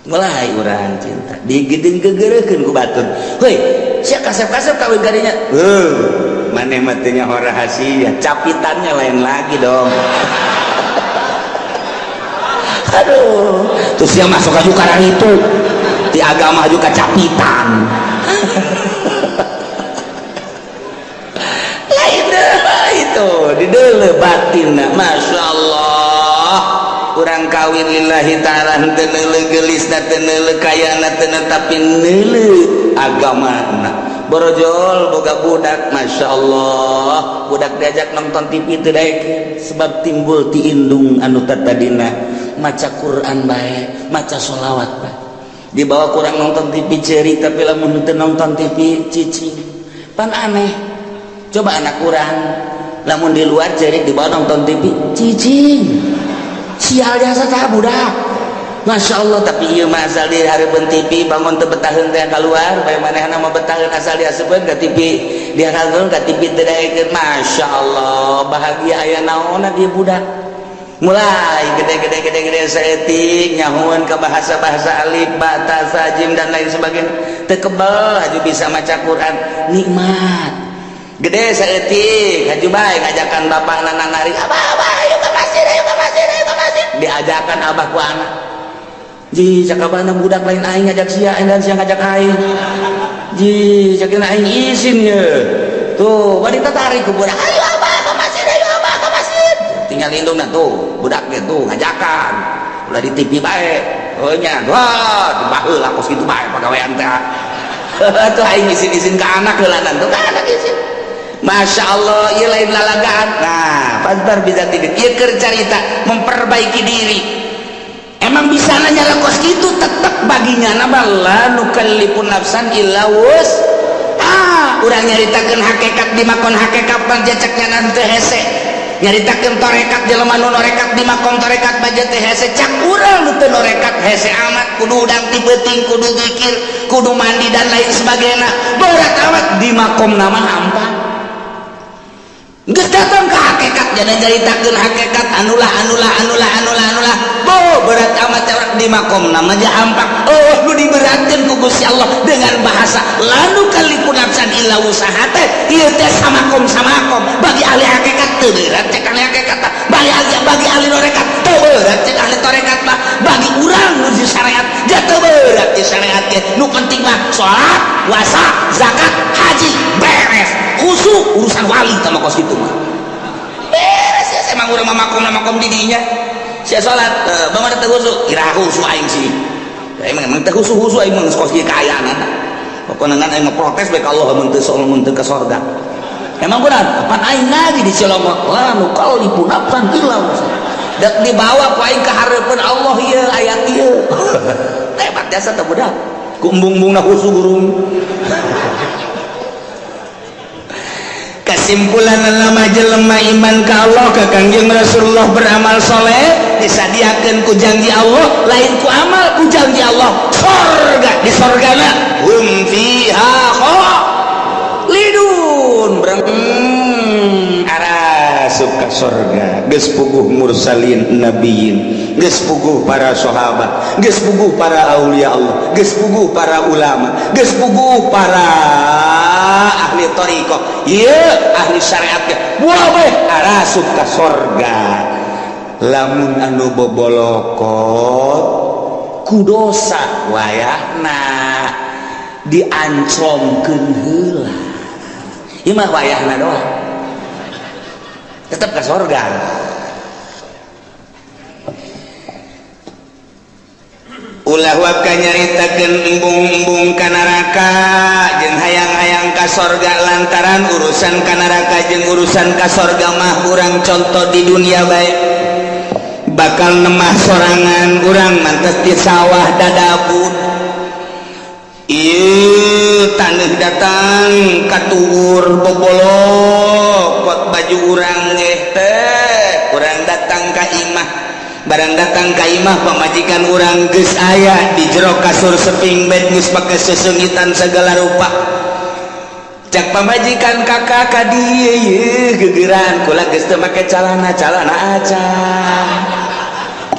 Mulai urang cinta digedeng gegereukeun ku batur, heuy sia kasep-kasep kawin kadinya, heuh maneh mah teu nyaho rahasia, capitannya lain lagi dong. Aduh, terus dia masuk aja karang itu di agama juga capitan lain itu di deule batin. Masya Allah, urang kawin lillahi ta'ala, henteu neuleu geulisna, teu neuleu kayana, teu tapi neuleu agamana. Borojol boga budak, Masya Allah, budak diajak nonton TV teu daekeun, sebab timbul ti indung anu tatadina maca Quran bae, maca sholawat bae, dibawa kurang nonton TV ceri, tapi lamun teu nonton TV cicing. Pan aneh coba, anak kurang lamun di luar ceri, dibawa nonton TV cicing, sial jasa tah budak. Masya Allah, tapi iya mah asal di hareupeun TV bangun teu betaheun teh keluar bae. Manehna mah betaheun asal diasupkeun ka TV, dihareupeun ka TV teu daekeun. Masya Allah, bahagia aya naonna dia budak. Mulai gede gede gede gede saeutik nyahuan ke bahasa-bahasa alif ba ta sa jim dan lain sebagainya, teu kebel haju bisa maca Quran, nikmat. Gede saeutik haju bae ngajakan bapak nana nari, "Abah, abah, ayo ke masjid, ayo ke masjid, ayo ke masjid." Diajakan abah ku anak. Ji, cak abahna, budak lain aing ngajak sia dan sia ngajak aing. Ji, cak aing isin ye. Tuh wanita tarik ku budak, "Ayo abah ke masjid, ayo abah ke masjid." Tinggal indungna tuh budak tuh ngajakan, ulah di TV bae. Oh nya, wah, baheula kos kitu bae pagawean teh. Tuh aing isin-isin ke anak heulanan, tuh ka anak isin. Masya Allah, ieu lain lalagaan. Nah, fadzfar bizatid, ieu keur carita memperbaiki diri. Emang bisa nanya kos gitu, tetep baginya nama la nukallifu nafsan illa wus ah. Urang nyaritakeun hakikat di makon hakikat panjacaknya nanti hese. Nyaritakeun tarekat, jelema nu norekat di makom tarekat baja teh hese. Cak urang nu teu norekat hese amat, kudu udang ti peuting, kudu zikir, kudu mandi, dan lain sebagainya, berat amat. Di makom nama hampa. Geus datang ke hakikat, jadi nyaritakeun hakikat anulah anulah anulah anulah anulah, bo berat amat. Di makom nama aja hampa. Oh, nu diberatkeun ku Gusti Allah dengan bahasa la nukallifu nafsan illa wus'aha teh ieu teh samakom samakom. Bagi ahli hakikat teu berat cek ahli hakikat, bagi ahli tarekat teu berat cek ahli tarekat mah. Bagi urang nu di syariat ja teu berat di syariat ge. Nu penting mah salat, puasa, zakat, haji, beres. Khusyuk urusan wali tah kos kitu mah beres ya. Emang urang mah makom makom di dinya sia salat bagaimana teu khusyuk? Iraha khusyuk aing sih? Ya, emang emang teu khusyuk khusyuk aing mah, geus kos kieu kaayaan. Pokoknya ngan aing mah protes bae ka Allah mun teu mun teu ka sorga. Emang benar apa aing ngaji di Cilongok, la nukallifu nafsan illa wus'aha. Dek dibawa ku aing ka hareupeun Allah ieu ayat ieu. Hebat jasa teh budak ku embung-embungna khusyuk gurung. Kesimpulan lama, jelema iman ka Allah, ka Kangjeng Rasulullah, beramal soleh, disadiakeun ku janji Allah, lain ku amal, ku janji Allah sorga. Di sorgana hum fiha khalidun. Breng arasup ka sorga, geus puguh mursalin, nabiyin, geus puguh para sahabat, geus puguh para aulia Allah, geus puguh para ulama, geus puguh para ahli thariqah, ieu ahli syariat ge buah arasup ka sorga. Lamun anu bobolokot ku dosa, wayahna dianclomkeun heula. Ieu mah wayahna doang, tetep ke sorga. Ulah waka nyaritakeun embung-embung ka neraka jeung hayang-hayang ka sorga, lantaran urusan ka neraka jeung urusan ka sorga mah urang contoh di dunia bae, bakal nemah sorangan. Urang mantes di sawah dadabud. Ieu taneuh datang katuur, bobolokot baju urang teh. Urang datang ka imah. Barang datang ka imah, pamajikan urang geus aya di jero kasur seping bed, geus pake sesengitan segala rupa. Cak pamajikan, "Kakak, ka dieu ieu gegeran kula geus teu make calana, calana acan."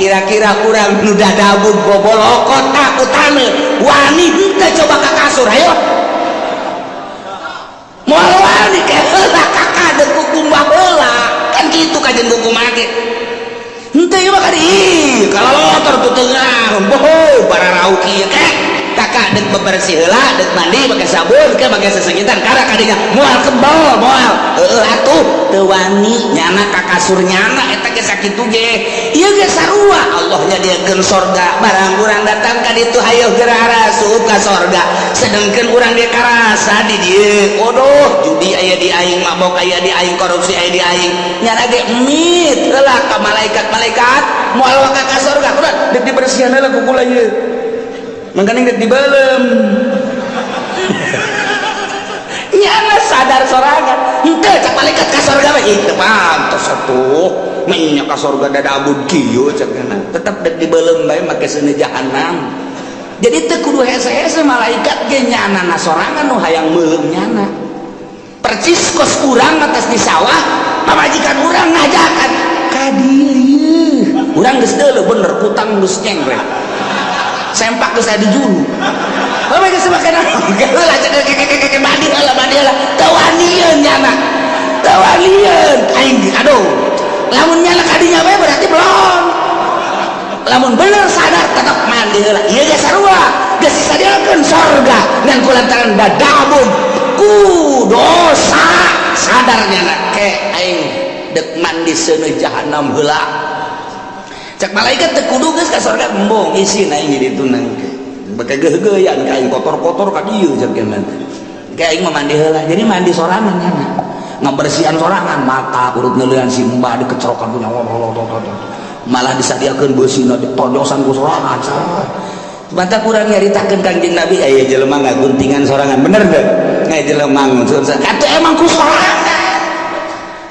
Kira-kira urang nu dadabud bobolokot ku taneuh wani henteu coba ka kasur? Hayo, moal wani. Ke heula kakak deuk kukumbah heula, kan kitu kajen kukumbah ge henteu ieu mah kadi. Ih, kalau tuh tengah boho bararau kieu. Kek kakak dek bebersih heula, dek mandi pakai sabun ke pakai sesengitan kara kadinya, moal kebal moal. Heueuh atuh teu wani nyana ka kasur nyana eta ge. Sakitu ge ieu ge sarua Allah nyadiakeun sorga. Barang urang datang ka ditu, hayo geura arasup ka sorga. Sedengkeun urang ge karasa di dieu, waduh, judi aya di aing, mabok aya di aing, korupsi aya di aing. Nyana ge emit heula ka malaikat-malaikat, moal ka ka sorga. Kudu dek dibersihan heula ku kula ieu, makanya dek dibelem. Nyana sadar sorangan henteu cak malaikat ka sorga mah. Ih, teu pantes atuh menya ka sorga dadabud kieu cak. Tetep dek dibelem bae make seuneu jahanam. Jadi teu kudu hese-hese malaikat ge, nyana na sorangan nu hayang meuleum. Nyana percis kos urang atas di sawah, pamajikan urang ngajakan ka dieu. Urang geus deuleu bener, kutang geus nyengklek, sempak geus aya di juru. Apa geus make naon? Heula cek, mandi heula, mandi heula. Teu wanian nyana, teu wanian aing. Aduh, lamun nyana kadinya bae berarti belum. Lamun bener sadar, tetap mandi heula. Ieu ge sarua, geus disadiakeun sorga, ngan kulantaran dadabun ku dosa, sadar nyana, ke aing dek mandi seuneu jahanam heula. Cek malaikat, teu kudu, geus ka sorga. Embung, isin aing di ditu nang beke geugeuyan ka aing, kotor-kotor ka dieu. Cek ke aing mah mandi heula. Jadi mandi sorangan nyana, ngabersihan sorangan, mata urut neuleuan si mbah dikecerokan punya, malah disadiakeun beusina ditonjosan ku sorangan. Mata kurang nyaritakeun Kangjeng Nabi aya jelema ngaguntingan sorangan, bener teu? Aya jelema ngunsur atuh emang ku sorangan.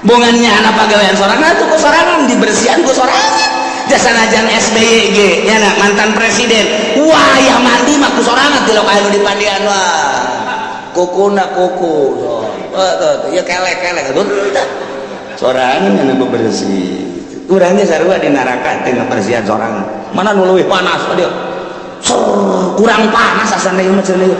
Bongannya anak pagawean sorangan tuh ku sorangan, dibersihan ku sorangan. Jasa najan SBY ge nya, mantan presiden, wah ya mandi mah ku sorangan, tilok anu di pandian, wah kukuna kuku so. Oh, tuh, ya kelek kelek sorangan yang bebersih. Urangnya sarua di neraka teh ngabersihan sorangan. Mana nu leuwih panas dia? Ser, kurang panas asana ieu mah cenah.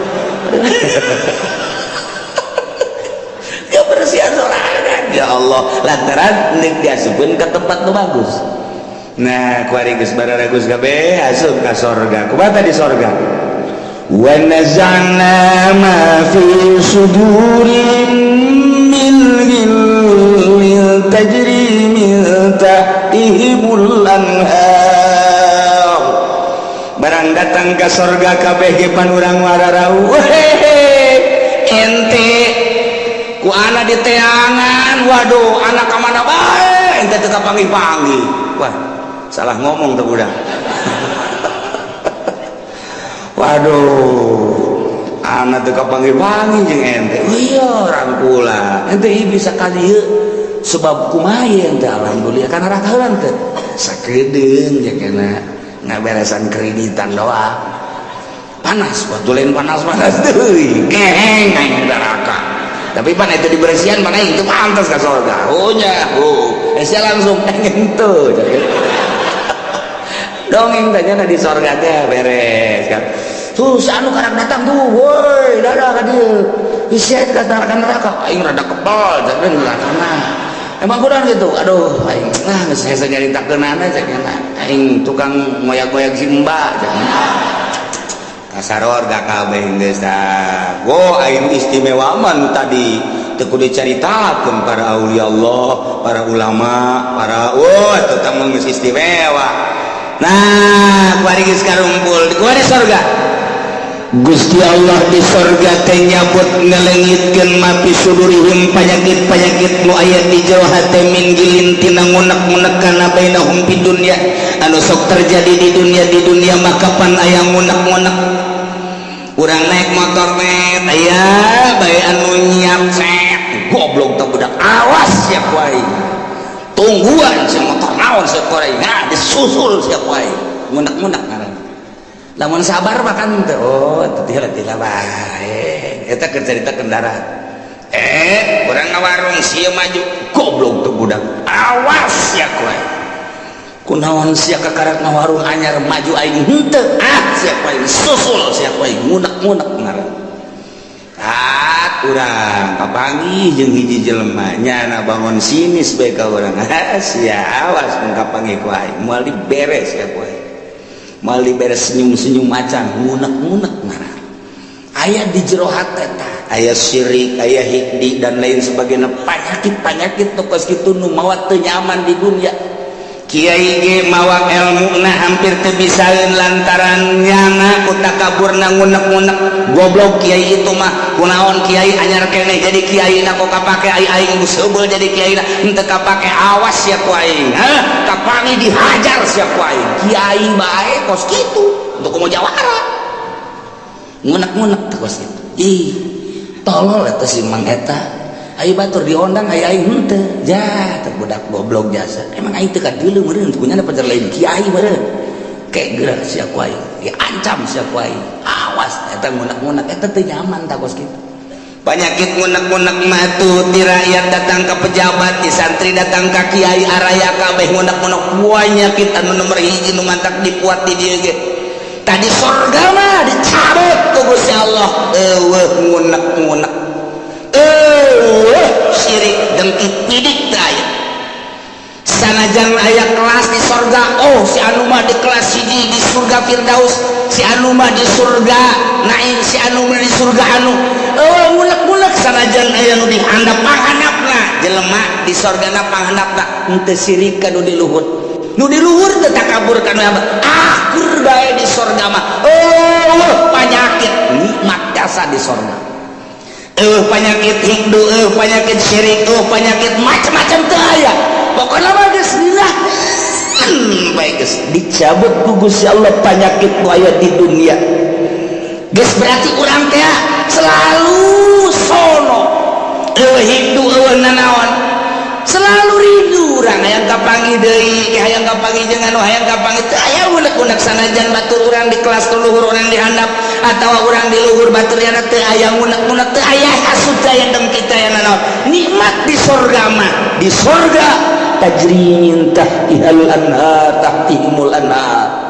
Kebersihan sorangan. Ya Allah, lantaran nek diasupkeun ke tempat nu bagus. Nah, kuari geus bararagus kabeh asup ka sorga. Kumaha di sorga? Wa naza'na ma fi sudurihim min ghillin tajri min tahtihimul anhar. Barang datang ke sorga kabeh ge pan urang wararau. Ente ku ana di teangan, waduh anak ka mana bae ente teu kapanggih-panggih. Wah, salah ngomong tuh budak. Waduh, anak teu kapanggih-panggih jeung ente. Oh iya, rangkula. Ente ieu bisa ka dieu sebab kumaha ente, alhamdulillah kana rakaheun teh. Sakedeung ya kana ngaberesan kreditan doang. Panas, waktu lain panas-panas deui. Geheng aing neraka. Tapi pan itu dibersihan mana itu pantas ka surga. Oh nya, oh. Sia langsung pengen tuh. Dongeng tanya di sorga teh beres kan. Tuh si anu karang datang tuh, woi, dadah ka dieu. Sia datang ka neraka, aing rada kebal jadi neraka mah. Emang kurang gitu. Aduh, aing nah geus hese nyaritakeunana cek aing tukang ngoyak-ngoyak si Mbak. Kasarorga kabeh geus tah. Wo aing istimewa man tadi teu kudu dicaritakeun para aulia Allah, para ulama, para wo eta teh mah geus istimewa. Nah, kuari geus karumpul, kuari sorga. Gusti Allah di sorga teh nyabut ngalengitkeun mafi sudurihim panyakit-panyakit nu aya di jero hate min gilin tina ngunek-ngunek kana bainahum fid dunya anu sok terjadi di dunia maka pan aya ngunek-ngunek. Urang naik motor net aya bae anu nyiap set goblok teh budak, awas sia ku aing. Tungguan si motor naon sia ku aing. Nah, disusul sia ku aing. Ngunek-ngunek ngaranna. Lamun sabar mah kan teu, oh teu teu bae. Eta keur carita kendaraan. Urang ngawarung sia maju, goblok teh budak. Awas sia ku aing. Kunaon sia kakarak ngawarung anyar maju aing henteu. Ah sia ku aing susul sia ku aing ngunek-ngunek ngaran. Ah urang kapanggih jeung hiji jelema nyana bangun sinis bae ka urang. Ah sia awas mun kapanggih ku aing moal diberes sia ku aing. Moal diberes senyum-senyum macan ngunek-ngunek ngaran. Aya di jero hate tah, aya syirik, aya hikdi dan lain sebagainya, penyakit-penyakit nu kos kitu nu mawa teu nyaman di dunia. Kiai ge mawa ilmuna hampir teu bisaeun lantaran nyana ku takaburna ngunek-ngunek. Goblok kiai itu mah, kunaon kiai anyar keneh jadi kiai na kok kapake ai aing geus heubeul jadi kiai na henteu kapake, awas sia ku aing. Hah, kapangi dihajar sia ku aing. Kiai bae kos kitu, untuk komo jawara. Ngunek-ngunek teh kos kitu. Ih, tolol eta si Mang eta. Ayo batur diondang ayo aing henteu. Ja, teh budak goblok jasa. Emang aing teu kadeuleu meureun kunyana pacar lain kiai meureun. Kek geura sia ku aing, diancam sia ku aing. Awas eta ngunek-ngunek eta teu nyaman tah kos kitu. Penyakit ngunek-ngunek mah tuh di rakyat datang ke pejabat, di santri datang ke kiai, araya kabeh ngunek-ngunek. Penyakit anu nomor hiji nu mantak dipuat di dieu ge. Tadi sorga mah dicabut ku Gusti Allah. Eueuh ngunek-ngunek. Eueuh syirik dengki pidik teu aya. Sanajan aya kelas di sorga, oh si anu mah di kelas hiji di surga Firdaus, si anu mah di surga Naim, si anu mah di surga anu. Oh ngunek-ngunek sanajan aya nu dihandap panghandapna jelema di sorgana panghandapna henteu sirik ka nu di luhur. Nu di luhur teu takabur ka nu akur bae di sorga mah. Oh panyakit nikmat jasa di sorga. Penyakit hikdu, penyakit syirik, penyakit macam-macam teu aya. Pokoknya mah geus nirah. Baik geus dicabut ku Gusti Allah penyakit nu aya di dunia. Geus berarti urang teh selalu sono. Eueuh hikdu eueuh nanaon. Selalu Kapanggih deui, hayang kapanggih jeung anu hayang kapanggih, teu aya unek-unek, sanajan batur urang di kelas luhur, urang di handap atawa urang di luhur batur yana, teu aya unek-unek, teu aya hasud, aya dengki, teu aya nanaon. Nikmat di sorga mah, di sorga tajri min tahtihal anhar, tahtihimul anhar.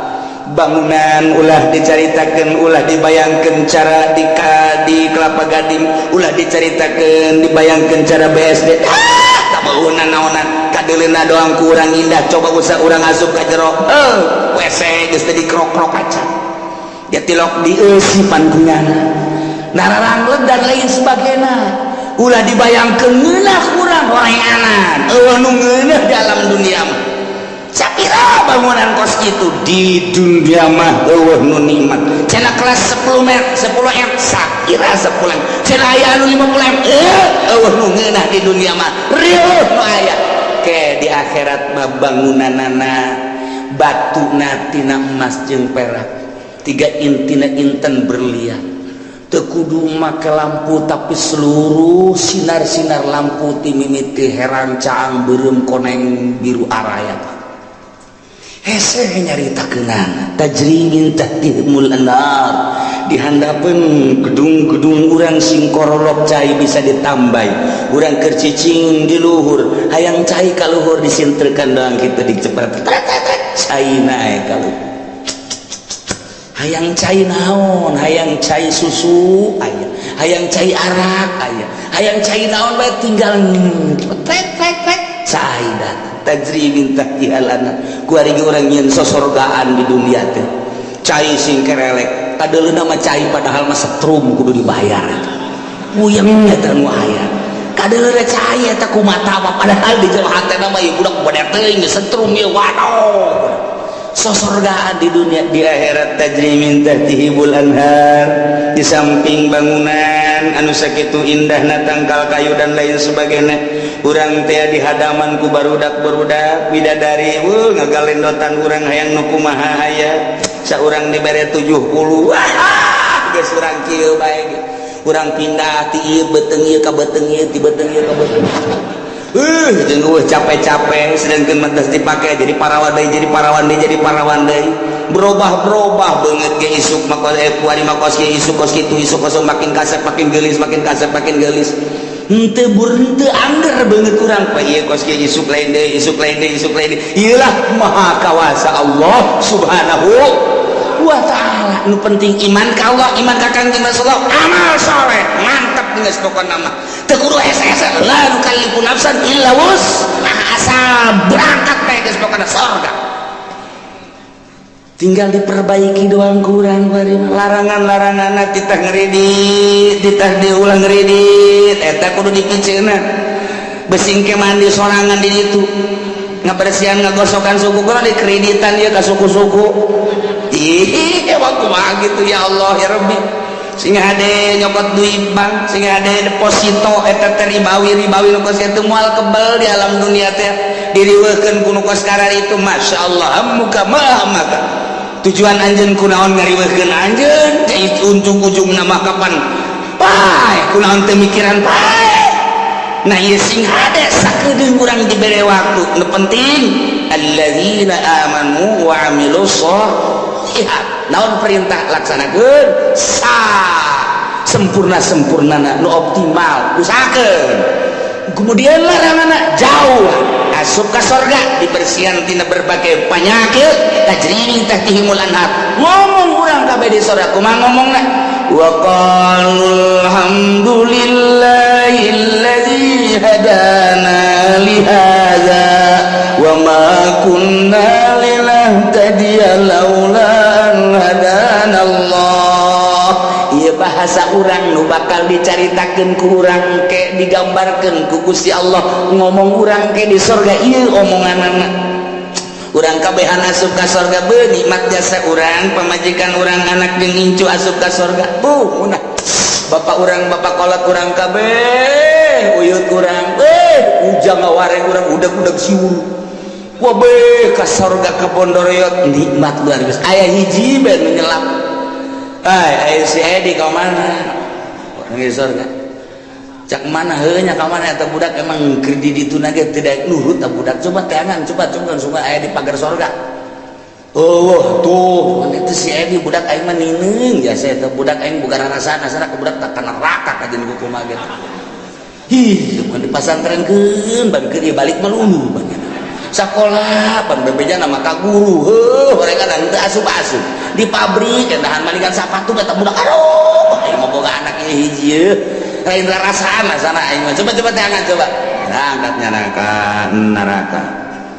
Bangunan ulah dicaritakan, ulah dibayangkan cara di Kelapa Gading, ulah dicaritakan, dibayangkan cara BSD. Ah, tak bangunan naonan, kadeleuna doang kurang indah. Coba usah urang asup ka jero, eh, WC geus teh dikrok-krok kaca ya, tilok dieusi panggungan nararanglet dan lain sebagainya. Ulah dibayangkan ngeunah kurang horeanan, eueuh nu ngeunah dalam dunia mah. Sapira bangunan kos itu di dunia mah eueuh nu nikmat. Cenah kelas 10 m, 10 m, sakira 10 m. Cenah aya anu 50 m, eh, eueuh nu ngeunah di dunia mah, rieuh nu aya. Ke di akhirat mah bangunanana batuna tina emas jeung perak, tiga intina inten berlian. Teu kudu make lampu, tapi seluruh sinar-sinar lampu ti mimiti herang, caang, beureum, koneng, biru, araya. Hese nyaritakeunana tajri min tahtihimul anhar. Di handapeun gedung-gedung urang sing korolok, cai bisa ditambah. Urang keur cicing di luhur, hayang cai ka luhur, disintrekan doang kitu, dicepret, cai naik ka luhur. Hayang cai naon? Hayang cai susu aya, hayang cai arak aya, hayang cai naon bae, tinggal tek tek tek, cai datang. Tajri min tahtihal anhar. Kuari urang nyieun sosorgaan di dunia teh, cai sing kerelek, kadeuleuna mah cai, padahal mah setrum kudu dibayar. Puyeng eta nu aya kadeuleuna cai eta ku mata mah, padahal di jero hatena mah ieu budak bade teuing setrum ieu. Waduh, sosorgaan di dunia. Di akhirat tajri min tahtihimul anhar. Di samping bangunan anu sakitu indahna, tangkal kayu dan lain sebagainya, urang teh di hadaman ku barudak-barudak bidadari, ngagalendotan. Urang hayang nu kumaha aya, saurang dibere 70, wah, geus urang kieu bae ge. Urang pindah ti ieu beuteung ieu ka beuteung ieu, ti beuteung ieu ka beuteung jeung eueuh capek-capek, sedangkan mah geus dipake jadi parawan deui, jadi parawan deui, jadi parawan deui, berubah-berubah beungeut ge. Isuk mah kos, eh, kuari mah kos kieu, isuk kos kitu, isuk kos, makin kasep makin geulis, makin kasep makin geulis, henteu bur henteu angger beungeut urang. Pa ieu kos kieu, isuk lain deui, isuk lain deui, isuk lain deui. Ieu lah maha kawasa Allah Subhanahu wa Ta'ala. Nu penting iman ka Allah, iman ka Kangjeng Rasulullah, amal soleh, mantap geus pokona mah. Teu kudu hese-hese, la nukallifu nafsan illa wus'aha, asal berangkat bae geus pokona sorga. Tinggal diperbaiki doang kurang larangan-larangan, titah ngeridit, titah diulang ngeridit, eta kudu dipiceuna. Besing ke mandi sorangan di ditu, ngabersihan, ngagosokan suku kudu dikreditan ieu ka suku-suku. Ih, emang kumaha gitu? Ya Allah, ya Rabbi, sing hade nyokot duit bank, sing hade deposito, eta teh ribawi, ribawi nu kos kitu moal kebel di alam dunia teh, diriweuhkeun ku nu kos itu. Masya Allah, muka mah maka tujuan anjeun kunaon ngariweuhkeun anjeun? Ujung-ujung nama kapan pae, kunaon teu mikiran pae? Nah, ieu sing hade sakedeung urang dibere waktu. Nu penting alladzina amanu wa amilus sholihat. Naon perintah, laksanakeun sa sempurna sempurnana, nu optimal usahakeun, kemudian larangan jauh, asup ka sorga, dibersihan tina berbagai penyakit. Tajri min tahtihimul anhar. Ngomong urang kabeh di sorga kumaha ngomongna? Wa qalu alhamdulillahilladzi hadana li hadza wa ma kunna linahtadiya laula an hadana Allah. Ieu bahasa urang nu bakal dicaritakeun ku urang ke, digambarkeun ku Gusti Allah. Ngomong urang ke di sorga ieu omonganana. Urang kabehan asup ka sorga, be nikmat jasa urang, pamajikan urang, anak jeung incu asup ka sorga. Bu munah bapak urang, bapak kolot urang kabeh, uyut urang, eh, ujang ngawareng urang, udag-udag siul. Wah, be ka sorga ka Bondoreyot, nikmat luar biasa. Aya hiji be nu nyelap. Ay, ay, si Edi ka mana? Orang di sorga. Cak mana heuh nya ka mana eta budak, emang keur di ditu ge tidak nurut eta budak. Coba teangan, coba coba coba, aya di pagar sorga. Oh tuh, itu si Edi, budak aing mah nineung jasa eta budak aing boga rarasaan asana ke budak tak neraka kajen kumaha gitu. Ih, mun dipasantrenkeun ban keur balik mah lulu ban sakola, pan bebeja nama ka guru heuh, mereka dan teu asup-asup di pabrik endahan malingan sapatu eta budak. Aduh, aing mah boga anak ieu hiji yeuh, lain rarasaan asana aing mah. Coba coba teangan, coba berangkatnya neraka neraka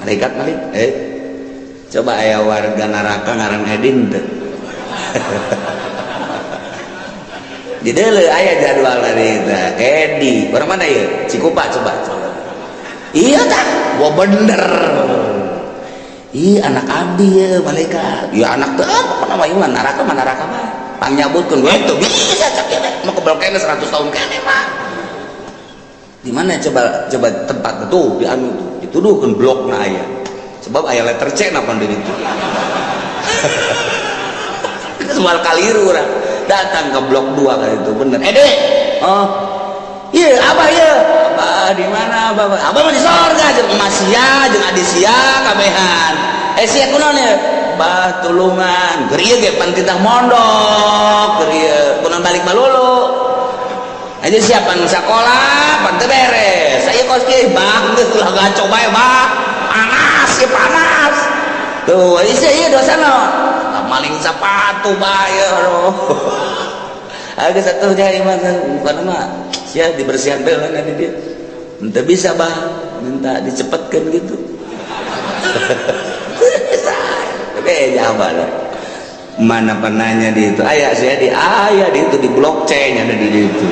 malaikat malik, eh, coba aya warga neraka ngaran Edin teu di deuleu aya jadwal dari teh Edi orang mana ya, Cikupa. Coba coba, iya tak, wah bener. Ih, anak abdi ya, malaikat ya, anak teh apa nama mah neraka mah neraka mah pangnyabutkeun we teu bisa. Cak ya mau kebel kene 100 tahun kene mah di mana? Coba coba tempat itu di anu tuh dituduhkeun blokna aya sebab aya letter C napa di ditu. Semua kaliru urang datang ke blok 2 kali itu bener. Eh dek, oh iya, abah, iya abah di mana? Abah, abah mah di sorga jeung emas sia jeung adi sia kabehan. Eh, sia kunaon ya? Bah, tulungan keur ieu ge pan titah mondok keur ieu kunaon balik malulu aja siapa nu sakola pan teu beres. Saya kos kieu, bah, geus ulah ngaco bae, bah, panas ya, panas tuh. Isi ieu dosa naon? Maling sepatu bae. Aduh, agak satu jari mah bukan mah sia dibersihan bae lah di dia. Ente bisa bah, minta dicepatkan gitu. Bisa tapi abah lah mana penanya di itu ayah saya di ayah di itu di blok C nya ada di itu.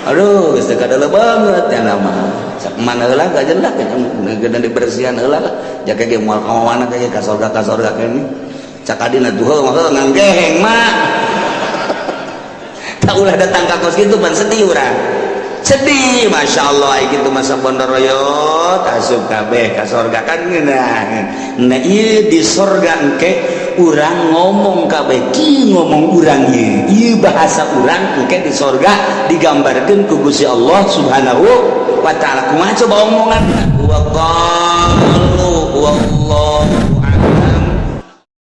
Aduh, geus teu kadeuleum banget ya nama sak mana heula gak jelas kan dibersihan heula lah jaka ge moal ka mana ge ka sorga kene. Cak adina tuh heuh mah nganggeheng mah tak ulah datang ka kos kitu ban sedih urang, sedih. Masya Allah, gitu masa bondoroyot asup kabeh ka sorga kan ngeunah. Nah, ieu di sorga engke urang ngomong kabeh ki ngomong urang ieu ieu bahasa urang engke di sorga digambarkeun ku Gusti Allah Subhanahu wa Ta'ala. Kumaha coba omongan? Wa